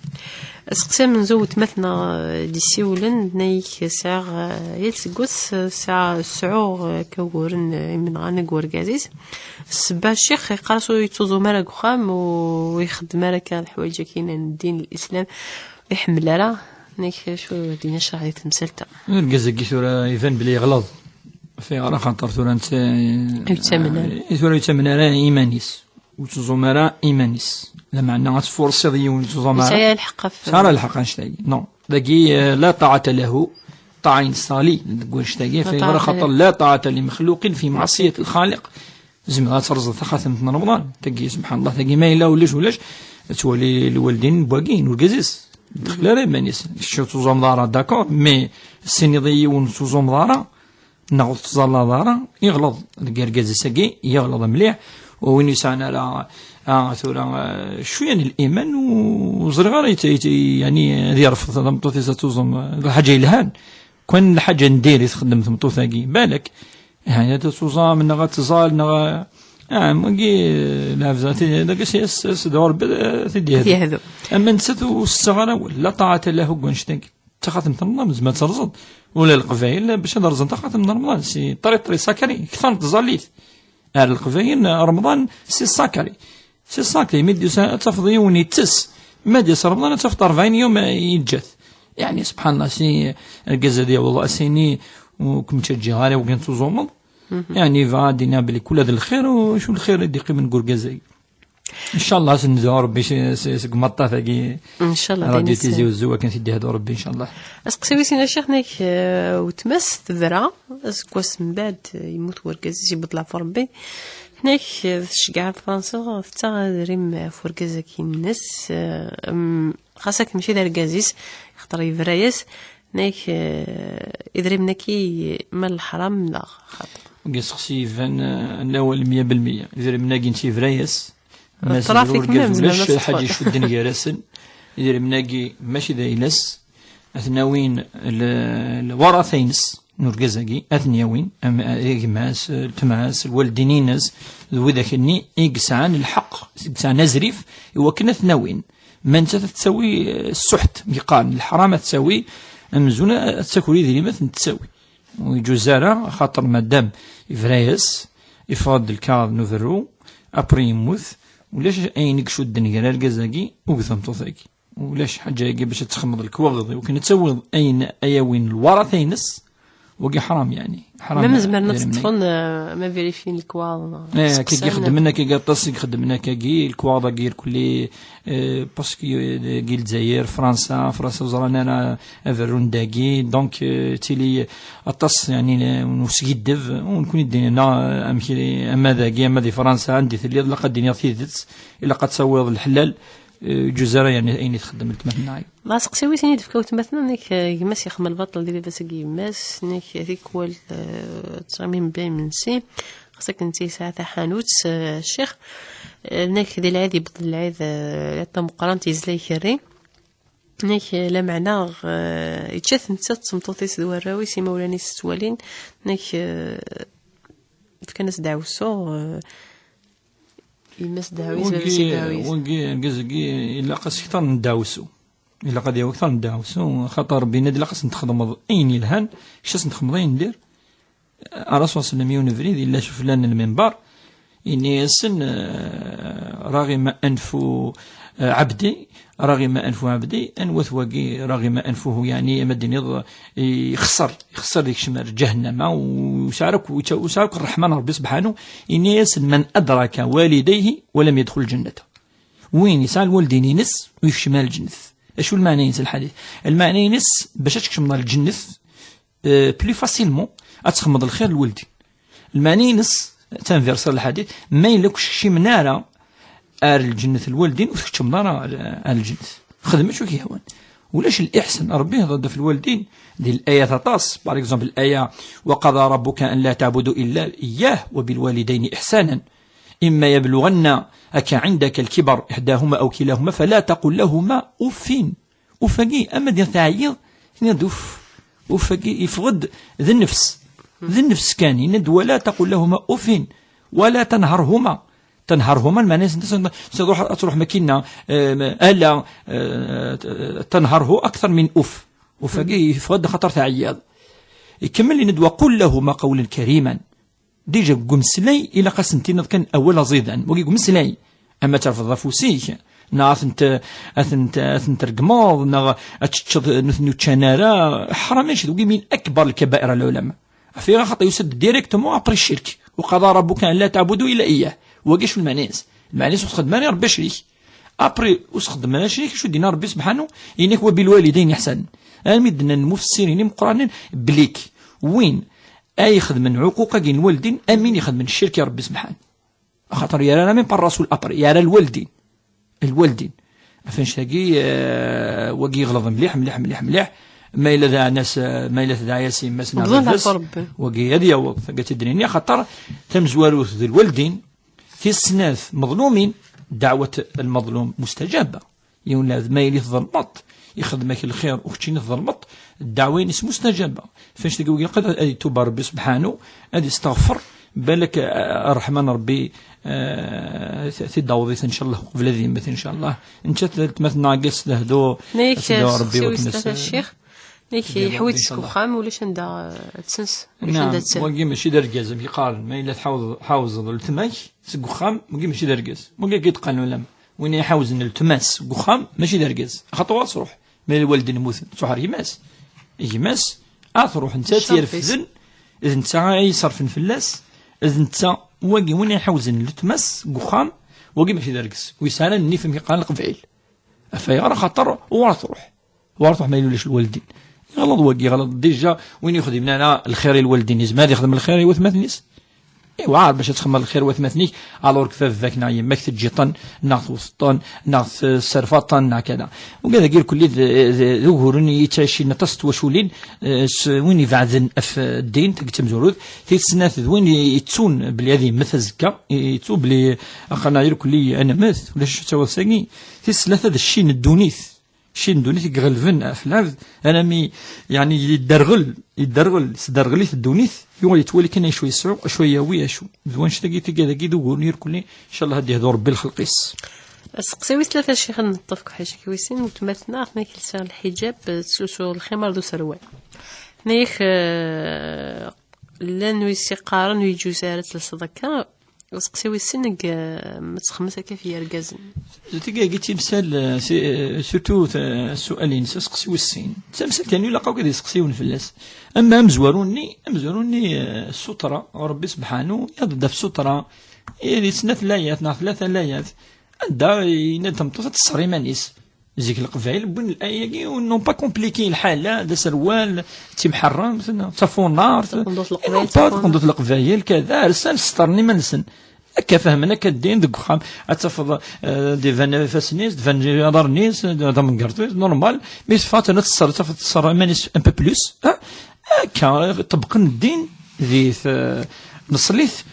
Aseqsi amenzu n weltma-tneɣ, eh, d-yessiwlen, tenna-ak, sɛiɣ, eh, yal seggas, eh, sɛa-, sɛuɣ, eh, akka uguren, eh, imenɣan deg urgaz-is. Ssebba, ccix, yeqqar-as ur yettuẓum ara deg uxxam, ur ixeddem ara akka leḥwayeǧ-agi n ddin n Lislam, ur iḥemmel ara. Nek acu din acraḥ di temsalt-a? Argaz-agi tura iban belli yeɣleḍ. Ɣef ayɣer? Axaṭer tura netta, eh, ur yettamen ara. Eh, tura ur yettamen ara iman-is. Ur yettuẓum ara iman-is. Lameɛna ad tfurṣiḍ yiwen ur yettuẓum ara. Yesɛa lḥeqq ɣef... Yesɛa ara lḥeqq annect-agi. Non. Dagi, eh, la ṭaɛata lahu, ṭaɛa-ines teɣli deg wannect-agi, ɣef ayɣer? Axaṭer la ṭaɛata li mexluqin fi meɛṣiyat lxaliq. Zemreḍ ad terẓeḍ taxatemt n Remḍan, tagi, subḥan Allah, tagi ma yella ulac, ulac, ad twali lwaldin n wagi, n urgaz-is. Ur d-texli ara iman-is. Kečč ur tuẓumeḍ ara, d'accord, mais tessiniḍ i yiwen ur tuẓumeḍ ara, neɣ ur tettẓallaḍ ara, yeɣleḍ. Deg argaz-is-agi, yeɣleḍ mliḥ. U win yesɛan ara, ah, tura, ah, cwiya n liman, ur ẓriɣ ara yet-, yet-, yani, ad yerfed tameṭṭut-is ad tuẓum, d lḥaǧa yelhan. Kan lḥaǧa n diri txeddem tmeṭṭut-agi, balak. Aha, ad tuẓam, neɣ ad tẓal, neɣ, ah, wagi, lɛebza, ti-, dagi s, s, s, d Rebbi, eh, ti-, d-yehdu. Yehdu. Ama nettat ur s-tessaɣ ara awal, la ṭaɛata lahu deg wannect-agi. Taxatemt n Remḍan, nezmer ad terẓeḍ. Ula Leqbayel, bac ad rẓen taxatem n Remḍan, si ṭriṭri sakri, kter n tẓallit. Ar Leqbayel, Remḍan, si sakri. Si sakri, mi d-yusa, ad tafeḍ yiwen yettess. Ma d-yas Remḍan, ad tafeḍ rebɛin yum, eh, yeǧǧa-t. Yani, subḥan Allah, si argaz ad yaweḍ ass-ini, ur kem-ttaǧǧiɣ ara, ur kem-tuẓumeḍ. Mhm. Yani, yebɣa ad d-iniɣ belli kul ad lxir, u acu lxir i d-iqqimen deg urgaz-agi? Ncallah, ad s-nedɛu Rebbi si, si, seg umaṭṭaf-agi. Ncallah, Radio Tizi Uzzu, akken t-id-yehdu Rebbi, ncallah. Aseqsi wis sin a ccix, nek, eh, weltma-s tebra, aseggas mbeɛd, eh, yemmut wergaz-is, yewweḍ leɛfu Rebbi. Nek, eh, tceggeɛ Fransa, tettaɣ adrim ɣef wergaz-agi-ines, eh, em, xas akken mačči d argaz-is, axaṭer yebra-yas, nek, eh, idrimen-agi ma n leḥram neɣ xaṭi? Deg aseqsi iban, eh, n awal meyya belmeyya. Idrimen-agi n tibra-yas, ma zmer urgaz ulac lḥaǧa icudden gar-asen. Idrimen-agi mačči d ayla-s, ad ten-awin l-, lwarata-ines n urgaz-agi, ad ten-yawin, am, eh, gma-s, ltma-s, lwaldin-ines, d widak-nni i yesɛan lḥeqq, i yesɛan azrif, i wakken ad ten-awin. Ma nettat ad tettawi, eh, ssuḥt, yeqqaren, leḥram ad tettawi, amzun ad taker idrimen ad ten-tettawi. Ur yeǧuz ara, axaṭer madam yebra-yas, yeffeɣ-d lkaɣeḍ n uberru, après yemmut, ulac ayen i icudden gar argaz-agi akked tmeṭṭut-agi. Ulac ḥaǧa-agi bac ad txedmeḍ lekwaɣeḍ, i wakken ad tawiḍ ayen ay awin lwarata-ines, wagi ḥram, yani. Ḥram. Même zemren ad teṭṭfen, euh, ma vérifien lekwaɣeḍ. Eh, akka i xedmen, akka i aṭas i ixedmen akkagi, lekwaɣeḍ-agi irkelli, eh, parce que, eh, dagi Lezzayer, Fransa, Fransa ur ẓran ara aberru n dagi, donc, eh, tili aṭas, yani, n uskiddeb, u nekkni d-nini, eh, amek i, ama dagi, ama di Fransa, anda i telliḍ, ilaq ad d-tiniḍ tidet, ilaq ad tawiḍ leḥlal, eh, ur yeǧuz ara, yani, ayen i txeddem weltma-tneɣ. Dɣa aseqsi wis sin i d-tefka weltma-tneɣ, nek, eh, gma-s yexdem lbaṭel di baba-s akked yemma-s, nek tikwal, eh, ttɣimin mebla imensi. Xas akken netta yesɛa taḥanut, eh, ccix, eh, nnak di lɛid, yewweḍ lɛid, eh, lɛid tameqqrant, yezla ikerri. Nnak, eh, lameɛna, eh, yečča-t netta d tmeṭṭut-is d warraw-is, imawlan-is ttwalin. Nnak, eh, fkan-as ddeɛwessu, eh, yemma-s ddeɛwis, baba-s ddeɛwis. Wagi, argaz-agi, ilaq-as kter n ddeɛwessu. Ilaq ad yawi kter n ddeɛwessu, xaṭer Rebbi yenna-d ilaq ad sen-txedmeḍ ayen yelhan, kečč ad sen-txedmeḍ ayen n dir. Ṛṛasul ṣella Llahu ɛalayhi wa sallam, yiwen ubrid, yella sufella n lminber, yenna-yasen, eh, raɣima anfu, eh, ɛebdi, raɣima anfu ɛebdi, anwa-t wagi, raɣima anfuhu, yeɛni, ama d-tiniḍ, ixṣer, ixṣer di kecmer ǧahennama, u-, ur yesɛi ara akk, ur yesɛi ara akk ṛṛeḥma n Ṛebbi subḥanu, yenna-yasen, man adraka walidayhi wa lam yadxul ǧennata. Win yesɛa lwaldin-ines, ur yekcim ara lǧennet. Acu lmeɛna-ines lḥadit? Lmeɛna-ines, bac ad tkecmeḍ ɣer lǧennet, eh, plus facilement, ad txedmeḍ lxir lwaldin. Lmeɛna-ines, tanversa lḥadit, ma yella ur kcimen ara ar lǧennet lwaldin, ur tkeččmeḍ ara ar, ar lǧennet. Xdem acu k-yehwan. Ulac liḥsan, Ṛebbi ihḍer-d ɣef lwaldin, di layat aṭas, par exemple, laya, وقضى ربك أن لا تعبدوا إلا إياه وبالوالدين إحسانا. إما يبلغن أك عندك الكبر إحداهما أو كلاهما فلا تقل لهما أف. Uf-agi, ama d teɛyiḍ, tenniḍ uf. Uf-agi, yeffeɣ-d d nnefs. D nnefs kan, yenna-d ولا تقل لهما أف ولا تنهرهما. تنهرهما, lmeɛna-s, ad truḥ, ad truḥ makkinna, eh, ala, eh, تنهره أكثر من أف. Uf-agi, yeffeɣ-d xaṭer teɛyiḍ. Ikemmel, yenna-d وقل لهما قولا كريما. Déjà, deg umeslay, ilaq ad sen-tiniḍ kan awal aẓidan. Wagi deg umeslay. Ama terfeḍ afus-ik, neɣ ad tent-, ad tent-, ad tent-tregmeḍ, neɣ ad teččeḍ, nutni ur ččan ara, ḥram, acu d wagi min akbar lkabair a lɛulama. Ɣef ayɣer? Xaṭer yusa-d directement après ccirk. وقضى ربك أن لا تعبدوا إلا إياه. Wagi acu lmeɛna-s? Lmeɛna-s ur txeddem ara i Rebbi acrik. Après, ur txeddem ara acrik, acu d-yenna Rebbi subḥanu? Yenna-k وبالوالدين إحسانا. Armi d-nnan lmufassirin imeqqranen, blik, win ay ixedmen ɛuquq-agi n lwaldin, am win ixedmen ccirk i Rebbi subḥan. Axaṭer yerra la même par Rasul après, yerra lwaldin. Lwaldin. Ɣef annect-agi, eh, wagi yeɣleḍ mliḥ, mliḥ, mliḥ, mliḥ. Ma yella d aɛnas, eh, ma yella tedɛa-yas yemma-s neɣ bḍan baba-s, ɣef Rebbi. Wagi ad yaweḍ, tagi ad tt-id-nini, axaṭer tamezwarut d lwaldin, tis snat meḍlumin, ddeɛwat lmeḍlum mustajaba. Yiwen lɛebd ma yili tḍelmeḍ, ixdem-ak lxir u keččini tḍelmeḍ, ddeɛwa-ines mustajaba. F annect-agi wigi ilaq ad, ad itub Rebbi subḥanu, ad isteɣfer, balak, eh, ṛṛeḥma n Rebbi, eh, t-, tid-aweḍ-it, ncallah, qbel ad yemmet, ncallah. Nettat d weltma-tneɣ, agi ad s-tehdu, ad s-tehdu Rebbi wakken ad s-, nek yeḥwi-tt seg uxxam, ulac anda, eh, ad tsens, ulac anda ad tsens. Wagi mačči d argaz, amek i qqaren, ma yella tḥawzeḍ, tḥawzeḍ weltma-k seg uxxam, wagi mačči d argaz. Wagi akka i d-qqaren ulama. Win iḥawzen weltma-s deg uxxam, mačči d argaz. Axaṭer ur ad truḥ. Ma lwaldin mmuten, truḥ ar gma-s. Gma-s, ad truḥ, netta ad tt-yerfden, d netta ay iṣerfen fell-as, d netta, wagi, win iḥawzen weltma-s deg uxxam, wagi mačči d argaz. Ur yesɛi ara nnif, amek i qqaren leqbayel. Ɣef ayɣer? Axaṭer ur ad truḥ. War truḥ ma yella ulac lwaldin. Yeɣleḍ wagi, yeɣleḍ déjà, win yexdimen ara lxir i lwaldin, yezmer ad yexdem lxir i watmaten-is? Iwɛer bac ad txedmeḍ lxir i watmaten-ik, alors que baba-k neɣ yemma-k teǧǧiḍ-ten, neɣ tewteḍ-ten, neɣ tesserfaḍ-ten, neɣ kada. Ugad-agi irkelli d, d, d uguren i yettɛicin aṭas n twaculin, eh, s win ibeɛden ɣef, eh, ddin, tagi d tamezwarut. Tis snat d win yettun belli ad yemmet azekka, yettu belli axxam irkelli ad nemmet, ulac acu d tawaɣt-agi. Tis tlata d cci n ddunit. Cci n ddunit i iɣelben ɣef lɛebd, armi, yeɛni, yedderɣel, yedderɣel, tesderɣel-it ddunit, yuɣal yettwali kan acu yesɛu, acu yawi, acu. D wanect-agi, tigad-agi d ugur n irkelli, ncallah ad yehdu Rebbi lxelq-is. Aseqsi wis tlata, ccix, ad neṭṭef deg uḥric-agi wis sin, weltma-tneɣ tenna-k telsa lḥiǧab, tettlusu lximar d userwal. Tenna-yak, eh, llan wis iqqaren ur yeǧǧuz ara ad telseḍ akka, Aseqsi wis sin, deg, eh, ma txemmes akka ɣef yergazen. Tigagi d timsal, eh, si-, eh, surtout, eh, ssual-ines, aseqsi wis sin. D tamsalt, yani, ilaq akk ad iseqsi yiwen fell-as. Ama amezwaru-nni, amezwaru-nni, eh, ssutra ɣer Rebbi subḥanu, iɣḍ-d ɣef ssutra, eh, di snat layat neɣ tlata layat, anda yenna-d tameṭṭut ad tesser iman-is. Zik Leqbayel wwin laya-agi, n'ont pas compliqué lḥala, d aserwal, d timḥerremt, d tafunart. Taqendurt Leqbayel, n'ont pas taqendurt Leqbayel, kada, rsan ssetren iman-nsen. Akka fehmen, akka ddin deg uxxam, ad tafeḍ, eh, d-iban ifassen-is, d-iban aḍar-nni-s, d, d amengerḍ-is, normal. Mi teffeɣ, ad tesser, tafeḍ tesser iman-is un peu plus, ah, akka, ṭebbqen ddin di t-, neslit,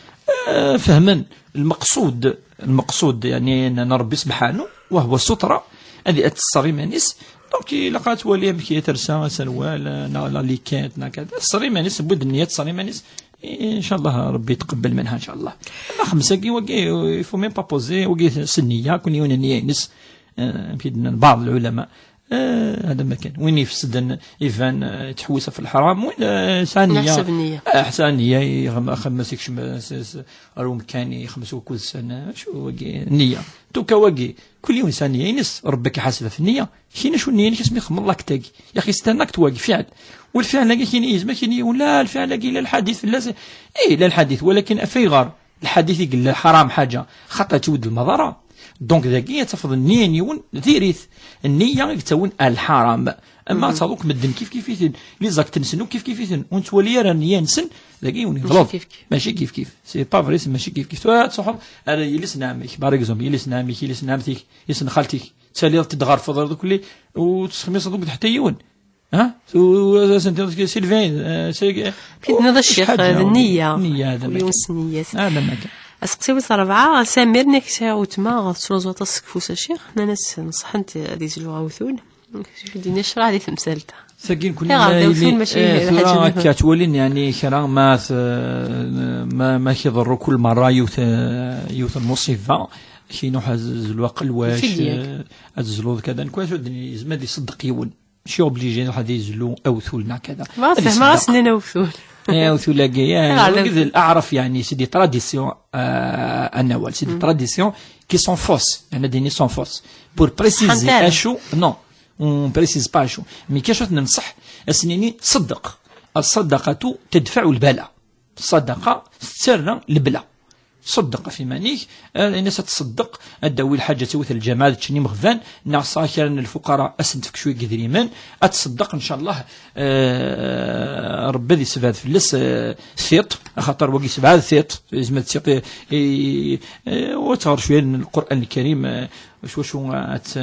آه، فهمن المقصود. المقصود يعني أن ربي سبحانه وهو السترة، هذه تسر إيمانيس. دونك إلا قالت ولي أمك هي ترسى سروال، نا لا ليكات، نا كذا، تسر إيمانيس، بود النية تسر إيمانيس. إن شاء الله ربي يتقبل منها إن شاء الله. أما خمسة كي وكي، يفو ميم با بوزي، وكي سنية، كل يوم النية ينس. آه، يمكن بعض العلماء، آه، هذا ما كان. وين يفسد إن يفان، آه، تحويسه في الحرام، وين، آه، ثانية. نحسب النية. آه، ثانية، يغم-، خمس يكشم، آه، س-، س-، روم كان يخمس وكل سنة، شو وقي-، النية. توكا وقي، كل يوم ثانية ينس، ربك يحاسب في النية. كاين شو النية، كاش ميخ من لاكتاكي. يا أخي، استناك تواقي فعل. والفعل هذا كاين إيه، ما كاين إيه، ولا الفعل هذا لا الحديث، لا س-، إيه، لا الحديث، ولكن أفيغار. الحديث يقول لا حرام حاجة، خاطر تود المضرة. دونك ذاكي تفضل النية نيون ديريت. النية يتسون الحرام. أما تصادوك مدن كيف كيف يتن، لي زاك تنسنو كيف كيف يتن، ونتولي راه النية نسن، ذاكي وني ماشي غلط. كيف كيف. ماشي كيف كيف. سي با فري، سي ماشي كيف كيف. تو تصحب، أنا يلس نامك، بار إكزومبل، يلس نامك، يلس نامتك، يلس خالتك. تسالي تدغر فضل دوك اللي، وتسخمي صدوك حتى يون. ها؟ سو-، سنتي سيلفين، آه، سي-، كي تنوض الشيخ، حاجة. هذه النية. النية، هذا ما كان. النية. هذا ما كان. أسقسي ويس ربعة، سمير نيك ساعة وتما غتسوزو تصك فوس الشيخ، أنا ناس نصح أنت هذه زلوغة وثول. شوف دينا شرا هذه تمثالتها. ساكن كل يا غالبي، ما وثول يلي، ماشي آه، الحاجة ثورة اللي كتولين يعني كرا ما ث-، ما، ما كيضروا كل مرة يوث-، يوث المصيبة. كي نوح هز الوقت الواش، الفدية. آه، هز الزلوض كذا، نكون شو الدنيا، زعما دي صدق يون. ماشي اوبليجي واحد يزلو اوثول هنا كذا. ما هذه فهم، ما صدق. سنين اوثول. إيه، اوثول لاقي، إيه، آه، وقد لا. الاعرف يعني، سي دي تراديسيون، آه، النوال، سي دي تراديسيون كي سون فوس، يعني ديني سون فوس. بور بريسيزي اشو، نو، اون بريسيز با اشو. مي كاش ننصح، اسنيني صدق. الصدقة تدفع البلاء. الصدقة تسرى البلاء. صدق في مانيك، آه، الناس تصدق، اداوي الحاجة توث الجماعة تشني مغفان، ناصا كان الفقراء اسنتفك شوية قدريمان، اتصدق ان شاء الله. آه، ربي ذي سبعة في اللس، آه، ثيط، خاطر وقي سبعة ثيط، زعما ثيط، إي، إي، آه، وتغر شوية من القرآن الكريم، آه، شو، شو، آه، ت-،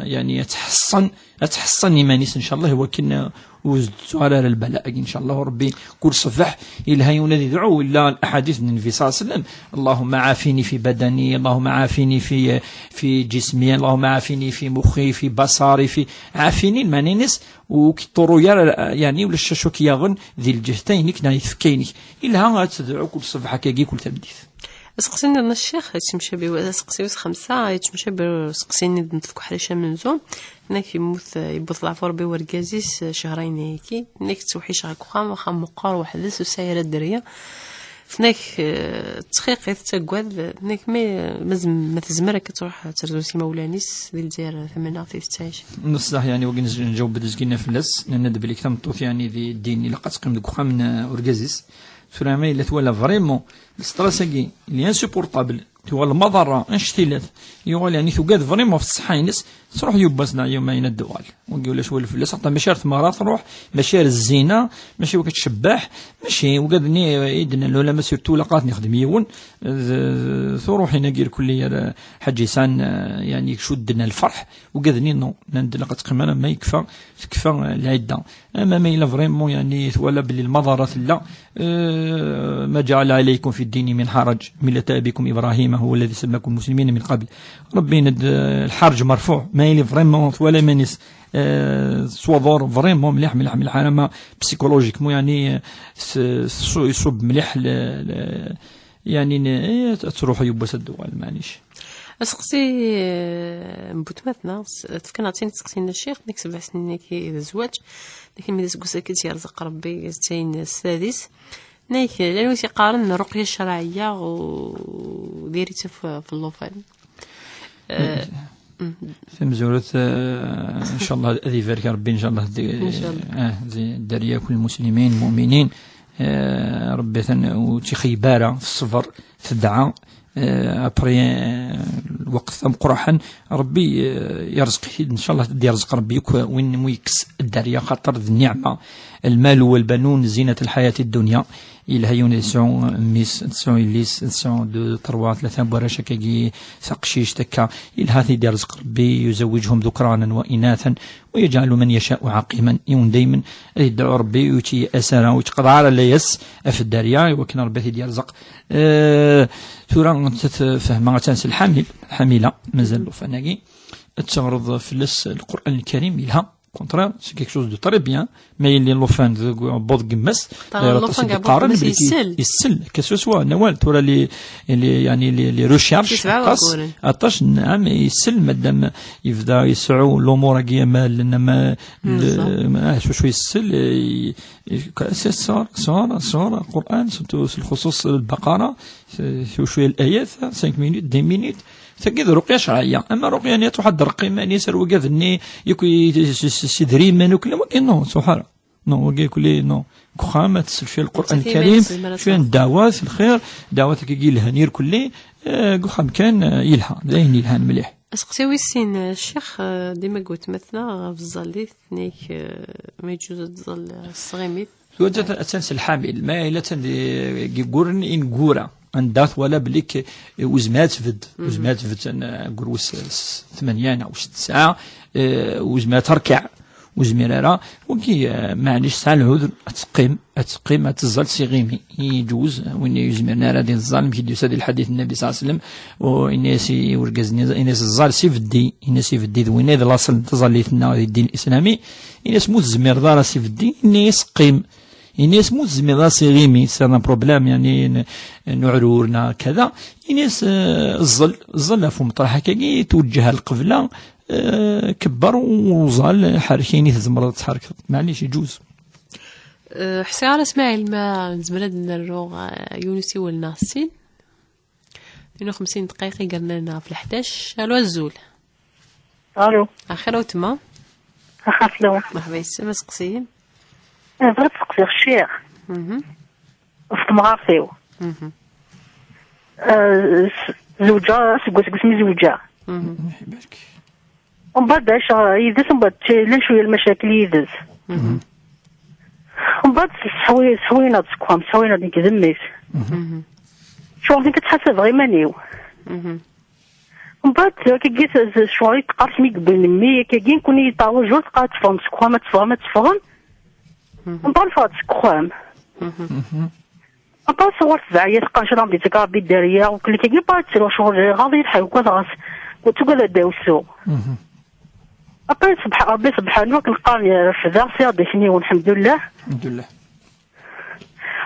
يعني، تحصن، تحصن إيمانيس إن شاء الله، ولكن، آه، وزدتو على البلاء إن شاء الله. ربي كل صباح إلها يولد يدعو إلا الأحاديث من النبي صلى الله عليه وسلم: اللهم عافني في بدني، اللهم عافني في، في جسمي، اللهم عافني في مخي، في بصري، في، عافني المانينس، وكي طورو يا، يعني، ولا الشاشو كي يغن ذي الجهتين كنا يتفكيني. إلها تدعو كل صباح كاكي كل تبديث. سقسيني أنا الشيخ، يتمشى بي-، سقسي وس خمسة، يتمشى بي-، سقسيني بنت فكو حريشة من زوم. هناك يموت، يبوث العفو ربي ورقازيس شهرين هيكي. هناك توحيش غاك وخام، وخام مقار وحدس وسايرة الدرية. هناك، آه، تخيقي تتقوال، هناك ما، ما زم-، ما تزمر كتروح ترزو سي مولانيس ديال الجزائر ثمانية في ستاش. بصح يعني وكي نج-، نجاوب بزكينا في اللس، لأن دبليك تمطوث يعني دي الدين إلا قد تقيم ديك وخام من ورقازيس. ثورة ما إلا توالى فريمون ستريس كي لي انسوبورطابل، توا المضرة انشتيلات، يوغال يعني توقاد فريمون في الصحة ينس، تروح يوباسنا يوم ما يندوال. ونقول له شوال فلاس، حتى ماشي راه ثمارة تروح، ماشي راه الزينة، ماشي وقت تشبح، ماشي وقاد ني يدنا العلماء سيرتو لقات نخدم يون، ذ-، ثروح هنا قير كل يا حاج إنسان، آه، يعني شدنا الفرح، وقاد ني نو، نندنا قد قمنا ما يكفى، تكفى العدة. أما ما إلا فريمون يعني ولا باللي المضرة لا، آه، ما جعل عليكم في الدين من حرج، ملة أبيكم إبراهيم هو الذي سماكم مسلمين من قبل. ربي ند-، الحرج مرفوع، ما إلا فريمون ولا مانيس، آه، صوابور فريمون مليح، مليح، مليح. أنا ما بسيكولوجيكمون يعني، آه، س-، س-، يصب مليح ل-، ل-، يعني ن-، إيه، تروح يبوس الدول، معليش. أسقسي، آه، بوتماتنا، س-، تفكنا عطيني تسقسينا الشيخ، نكسب سنين كي الزواج، لكن من تسقسي كي يرزق ربي، تاين السادس. نايك، لأنه تيقارن الرقية الشرعية وديريتها في، في اللوفان. آه، مم. في مزورة، آه، إن شاء الله، أذي فارك ربي، إن شاء الله، دي، إن شاء الله. آه، دي الدريا كل المسلمين، المؤمنين. آه، ربي ثن-، وتي خيبارة في الصبر، في الدعاء. آه، أبري، آه، الوقت ثم قرحا، ربي، آه، يرزق، إن شاء الله، دي يرزق ربي يك-، وين ميكس الدريا، خاطر ذي النعمة. المال والبنون زينة الحياة الدنيا. Yelha yiwen ad yesɛu mmi-s, ad tesɛu yelli-s, ad tesɛu d-, trois, tlata n warrac akkagi, taqcict akka. Yelha ad t-id-yerẓeq Rebbi, يزوجهم ذكرانا وإناثا ويجعل من يشاء عقيما. Yiwen daymen ad yedɛu Rebbi, ur yettqeḍɛi ara layas ɣef dderya, i wakken Rebbi ad t-id-yerẓeq. Eh, tura, nettat fehmeɣ attan s lḥamil, lḥamila, mazal llufan-agi. Ad teɣreḍ fell-as Lqur'an Lkarim, yelha. Au contraire, c'est quelque chose de très bien. Ma yelli llufan deg uɛebbuḍ n yemma-s, ṭṭara llufan deg uɛebbuḍ n yemma-s, yessel. Yessel, que ce soit, nawal, tura les, les, يعني les, les recherches, aṭas, aṭas, nɛam, yessel, madame yebda yesɛu l'umur-agi, ama llan, ama, ah, شوي شوي yessel, eh, c'est ça, ça, ça, Qur'an, surtout, s lxuṣuṣ Lbaqara, c'est, شوي شوي l'ayat, cinq minutes, dix minutes, Tagi d ruqya cerɛiyya. Ama ruqya-nni ad truḥ ad d-reqqi iman-is ar wigad-nni, yakk i, s, s, s idrimen, akk, la, wagi, non, subḥan. Non, wagi, kulli, non. Deg uxxam, ad tesselfi Lqur'an Lkarim, cwiya n ddawat, lxir, ddawat akkagi yelhan irkelli, eh, deg uxxam kan, eh, yelha. D ayen yelhan mliḥ. Aseqsi wis sin, eh, ccix, eh, dima deg wetmatneɣ ɣef tẓallit, nnig, eh, ma yeǧǧuz ad tẓall, eh, s tɣimit. Tura attan, attan s lḥamil, ma yella attan di, deg yiguren ineggura, anda twala belli k-, ur tezmir ad tbedd, ur tezmir ad tbedd, eh, deg wis s-, tmanya neɣ wis tesɛa, eh, ur tezmir ad terkeɛ, ur tezmir ara, wagi, eh, maɛlic tesɛa lɛudur, ad teqqim, ad teqqim, ad teẓẓal s iɣimi, iǧuz, win ur yezmiren ara ad iẓẓal, amek i d-yusa di lḥadit n Nnbi صلى الله عليه وسلم, u ini-as i urgaz-nni, ini-as ẓẓal s ibeddi, ini-as ibeddi d win i d laṣel n tẓallit-nneɣ di ddin lislami, ini-as ma ur tezmireḍ ara s ibeddi, ini-as qqim, Ini-as ma ur tezmireḍ ad s-iɣimi, c'est un problème, يعني, n, n uɛrur, neɣ kada. Ini-as, eh, ẓẓel, ẓẓel ɣef umeṭreḥ akkagi, twejjeh ar lqebla, eh, kebber uẓal, ḥerrek ayen i tzemreḍ ad tḥerkeḍ. Maɛlic, iǧuz. Eh, ḥṣiɣ ara Smaɛil ma nezmer ad nerru, eh, yiwen usiwel neɣ sin. Tnin u xemsin ddqayeq i yernan ɣef leḥdac. Alo, azul. Alo. Axir a wetma? Axir fell-awen. Merḥba yes-m, aseqsi-im. Eh, bɣiɣ ad seqsiɣ ccix. Mhm. Ɣef temɣart-iw. Mhm. Eh, s-, zewǧeɣ aseggas, aseggas mi zewǧeɣ. Mhm. Mbeɛd ɛiceɣ yid-s, mbeɛd llan cwiya lmacakil yid-s. Mhm. Mbeɛd seḥwi-, seḥwineɣ-d seg uxxam, seḥwineɣ-d nekk d mmi-s. Mhm. Ccɣel nekk ad ttḥasabeɣ iman-iw. Mhm. Mbeɛd akkagi, ccɣel i teqqar-as mi yewwin mmi, akkagi, nekkni yeṭṭaɛwaj ur teqqar ad teffɣem seg uxxam, ad teffɣem, ad teffɣem. Mhm. Mbeɛd ffɣeɣ-d seg uxxam. Mhm. Mhm. Aṭas ɣur tbeɛ-iyi teqqar cra di zik Ṛebbi dderya, u klikagi pa ttruɣ ccɣel ɣaḍi lḥal, ugad ɣas, ur tugad ad d-awsu. Mhm. Après ṣebḥ-, Ṛebbi sebḥanu akken qqaren refdeɣ, sɛiɣ-d akniwen, lḥemdullah. Lḥemdullah.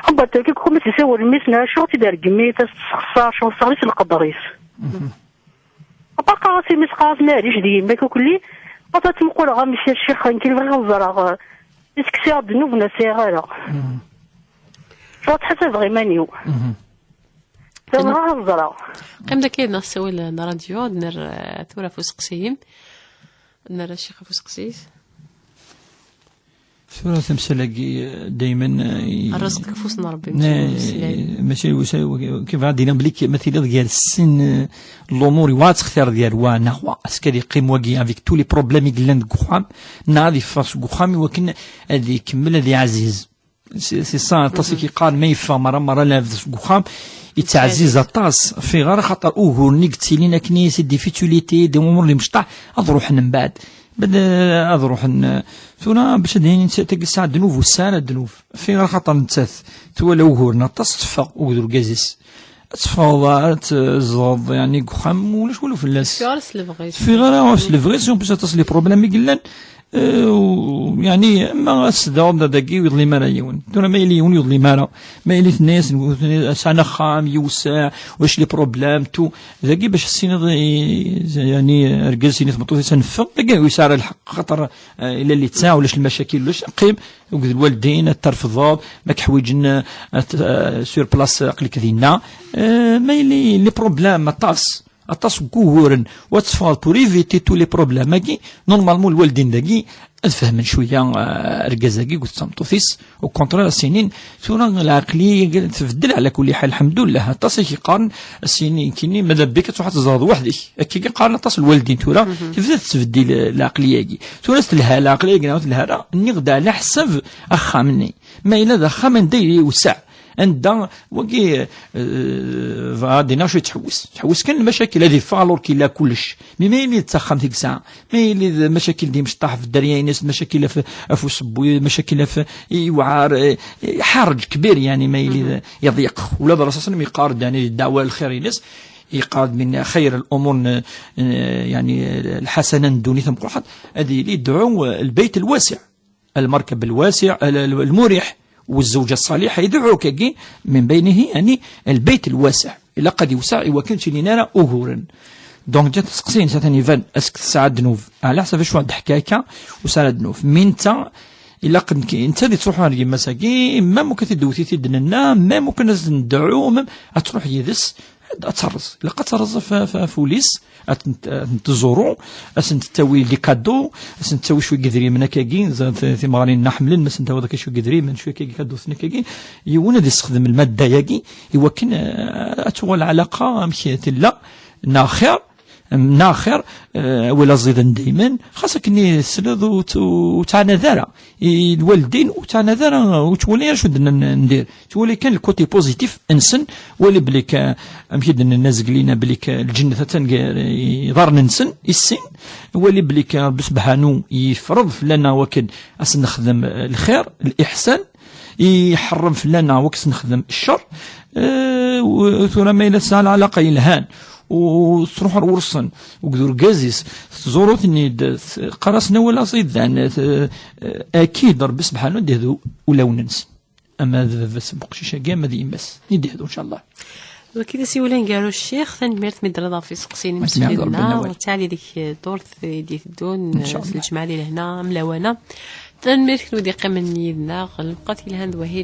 Amba tek kumi s-isawel mmi-s n acu tt-id-rgem-it, as-tessexṣar, ccɣel sseɣli s lqedr-is. Mhm. Apa qqareɣ-as i mmi-s, qqareɣ-as maɛlic d yemma-k ukelli, apa ttmuquleɣ amek a ccix, nekk bɣiɣ ad ẓreɣ, eh, i s-ksiɣ ddnub neɣ sɛiɣ ara. Mhm. Ttḥasabeɣ iman-iw. Mhm. Bɣiɣ ad ẓreɣ. Qqim daki neɣ ssawal n ṛṛadyu, ad nerr, eh, tura ɣef useqsi-im. Ad nerr a ccix ɣef useqsi-is. Tura tamsal-agi, eh, daymen, eh, i-, rrezq deg ufus n Ṛebbi, ne-, mačči d umeslay. Mačči d umeslay, kif ad d-iniɣ belli k-, ma tiliḍ gar sin, eh, lumuṛ, i wa ad textireḍ gar wa neɣ wa. Est-ce que ad yeqqim wagi avec tous les problèmes i yellan deg uxxam, neɣ ad yeffeɣ seg uxxam i wakken ad ikemmel ad iɛziz? C'est, c'est ça, aṭas i k-yeqqaren ma yeffeɣ merra, merra lɛebd seg uxxam, yettɛezziz aṭas. Fiɣ ara xaṭer uguren i yettilin akken i, c'est des futilités, des umuṛ d imecṭaḥ, ad ruḥen mbeɛd. Bad, eh, ad ruḥen, eh, tura bac ad inin tagi sɛa ddnub u sɛa ddnub. Fiɣ ara xaṭer nettat twala uguren aṭas, teffeɣ ugd urgaz-is. Ad teffɣeḍ, ad tezdeɣ, yeɛni, deg uxxam, ulac walu fell-as. Teffeɣ ara s lebɣi-s. Teffeɣ ara s lebɣi-s, en plus aṭas les problèmes i yellan. Eh, u, yeɛni, ma ad tezdeɣ dagi ur yeḍlim ara yiwen. Tura ma yili yiwen ur yeḍlim ara, ma yili tenna-yasen, sɛan axxam, yewseɛ, ulac les problèmes, tout. Dagi bac tessiniḍ, i, yeɛni, argaz ini tmeṭṭut-is ad neffeɣ, dagi ur yesɛi ara lḥeqq, xaṭer, eh, ila littseɛ, ulac lmacakil, ulac, qqim, Akked lwaldin, ad terfdeḍ, ma k-ḥwiǧen, eh, at-, eh, sur place, aql-ik dinna. Eh, ma yili les problèmes aṭas, aṭas n wuguren, u ad teffɣeḍ pour éviter tous les problèmes-agi, normalement lwaldin dagi ad fehmen cwiya, eh, argaz-agi akked tmeṭṭut-is, au contraire, ad s-inin, tura lɛeqliya tbeddel ɛla kulli ḥal, lḥemdullah, aṭas i k-yeqqaren, ad s-inin, kini, ma d abik ad truḥ ad tzedɣeḍ weḥd-k. Akkagi qqaren aṭas n lwaldin tura, tebda tettbeddil, eh, lɛeqliya-agi. Tura telha lɛeqliya-agi neɣ ur telha ara, nniɣ-d ɛla ḥsab axxam-nni. Ma yella d axxam anda yewseɛ, Anda wagi, eh, ad d-iniɣ cwi tḥewwes. Tḥewwes kan lmacakil, ad yeffeɣ alors qu'il a kullec. Mi ma yili d taxxamt i yesɛa, ma yili d macakil d imecṭaḥ f dderya-ines, macakil af, af usewwi, macakil af iwɛar, eh, ḥareǧ kbir, yani ma yili d, yeḍyeq. Ula d Rasul sallam yeqqar-d, yani di ddeɛwa lxir-ines, yeqqar-d min xayr al-umur n, n, yani lḥasana n ddunit tameqqrant, ad yili yedɛu, eh, lbeyt lwasi'. المركب الواسع، ال-، ال-، المريح، والزوجة الصالحة، يدعو كاكي من بينه، يعني، البيت الواسع. إلا قد يوسع، إوا كان تشيلين أنا أهورن. Donc، جات تسقسين ساتان يفان، أسك تسعى الذنوب؟ على حسب شو عند حكاية وسعى الذنوب. من تا، إلا قد كي-، أنت اللي تروح على مساكين، ما ممكن تدوتي تدننا، ما ممكن ندعو، ما أتروح يدس، أترز. إلا قد ترز ف-، ف-، فوليس، ad tent-, ad tent-tẓuru, ad sent-tawi les cadeaux, ad sent-tawi cwi n yedrimen akkagi, timɣarin-nneɣ ḥemmlen ma sent-tawiḍ akka cwi n yedrimen, cwi akkagi cadeaux-ten akkagi, yiwen ad yessexdem lmadda-yagi i wakken, eh, ad tuɣal lɛalaqa amek tella, neɣ xir, neɣ xir, eh, wala ẓiden daymen, xas akken i tesliḍ ur t-, ur ttɛanad ara. I lwaldin ur ttɛanad ara, ur ttwali ara acu d-, n-, n-, ndir. Ttwali kan le côté positif-nsen, wali belli k-, amek i d-nenna azegli-na belli k-, lǧennet attan deg iḍarren-nsen, i sin, wali belli k-, Rebbi Sebḥanu yefreḍ fell-aneɣ wakken ad s-nexdem, eh, lxir, liḥsan, iḥerrem fell-aneɣ wakken ad s-nexdem ccer, eh, u-, tura ma yella tesɛa lɛalaqa yelhan, u-, tṛuḥ ar wurṣen, akked urgaz-is, tẓuru-ten-id, t-, qqar-asen awal aẓidan, t-, eh, akid Rebbi Sebḥanu ad d-ihdu ulawen-nsen. Ama d baba-s n uqcic-agi, ama d yemma-s. I d-ihdu, ncallah. Wagi d asiwel aneggaru, ccix. Tanemmirt mi d-terriḍ ɣef iseqsiyen i Ass mi d-ɣer d-nna. Ttɛali deg ddurt i d-iteddun, ncallah, s lǧemɛa di lehna, am lawana. Tanemmirt kenwi d-yeqqimen yid-neɣ. Lewqat yelhan d wahil.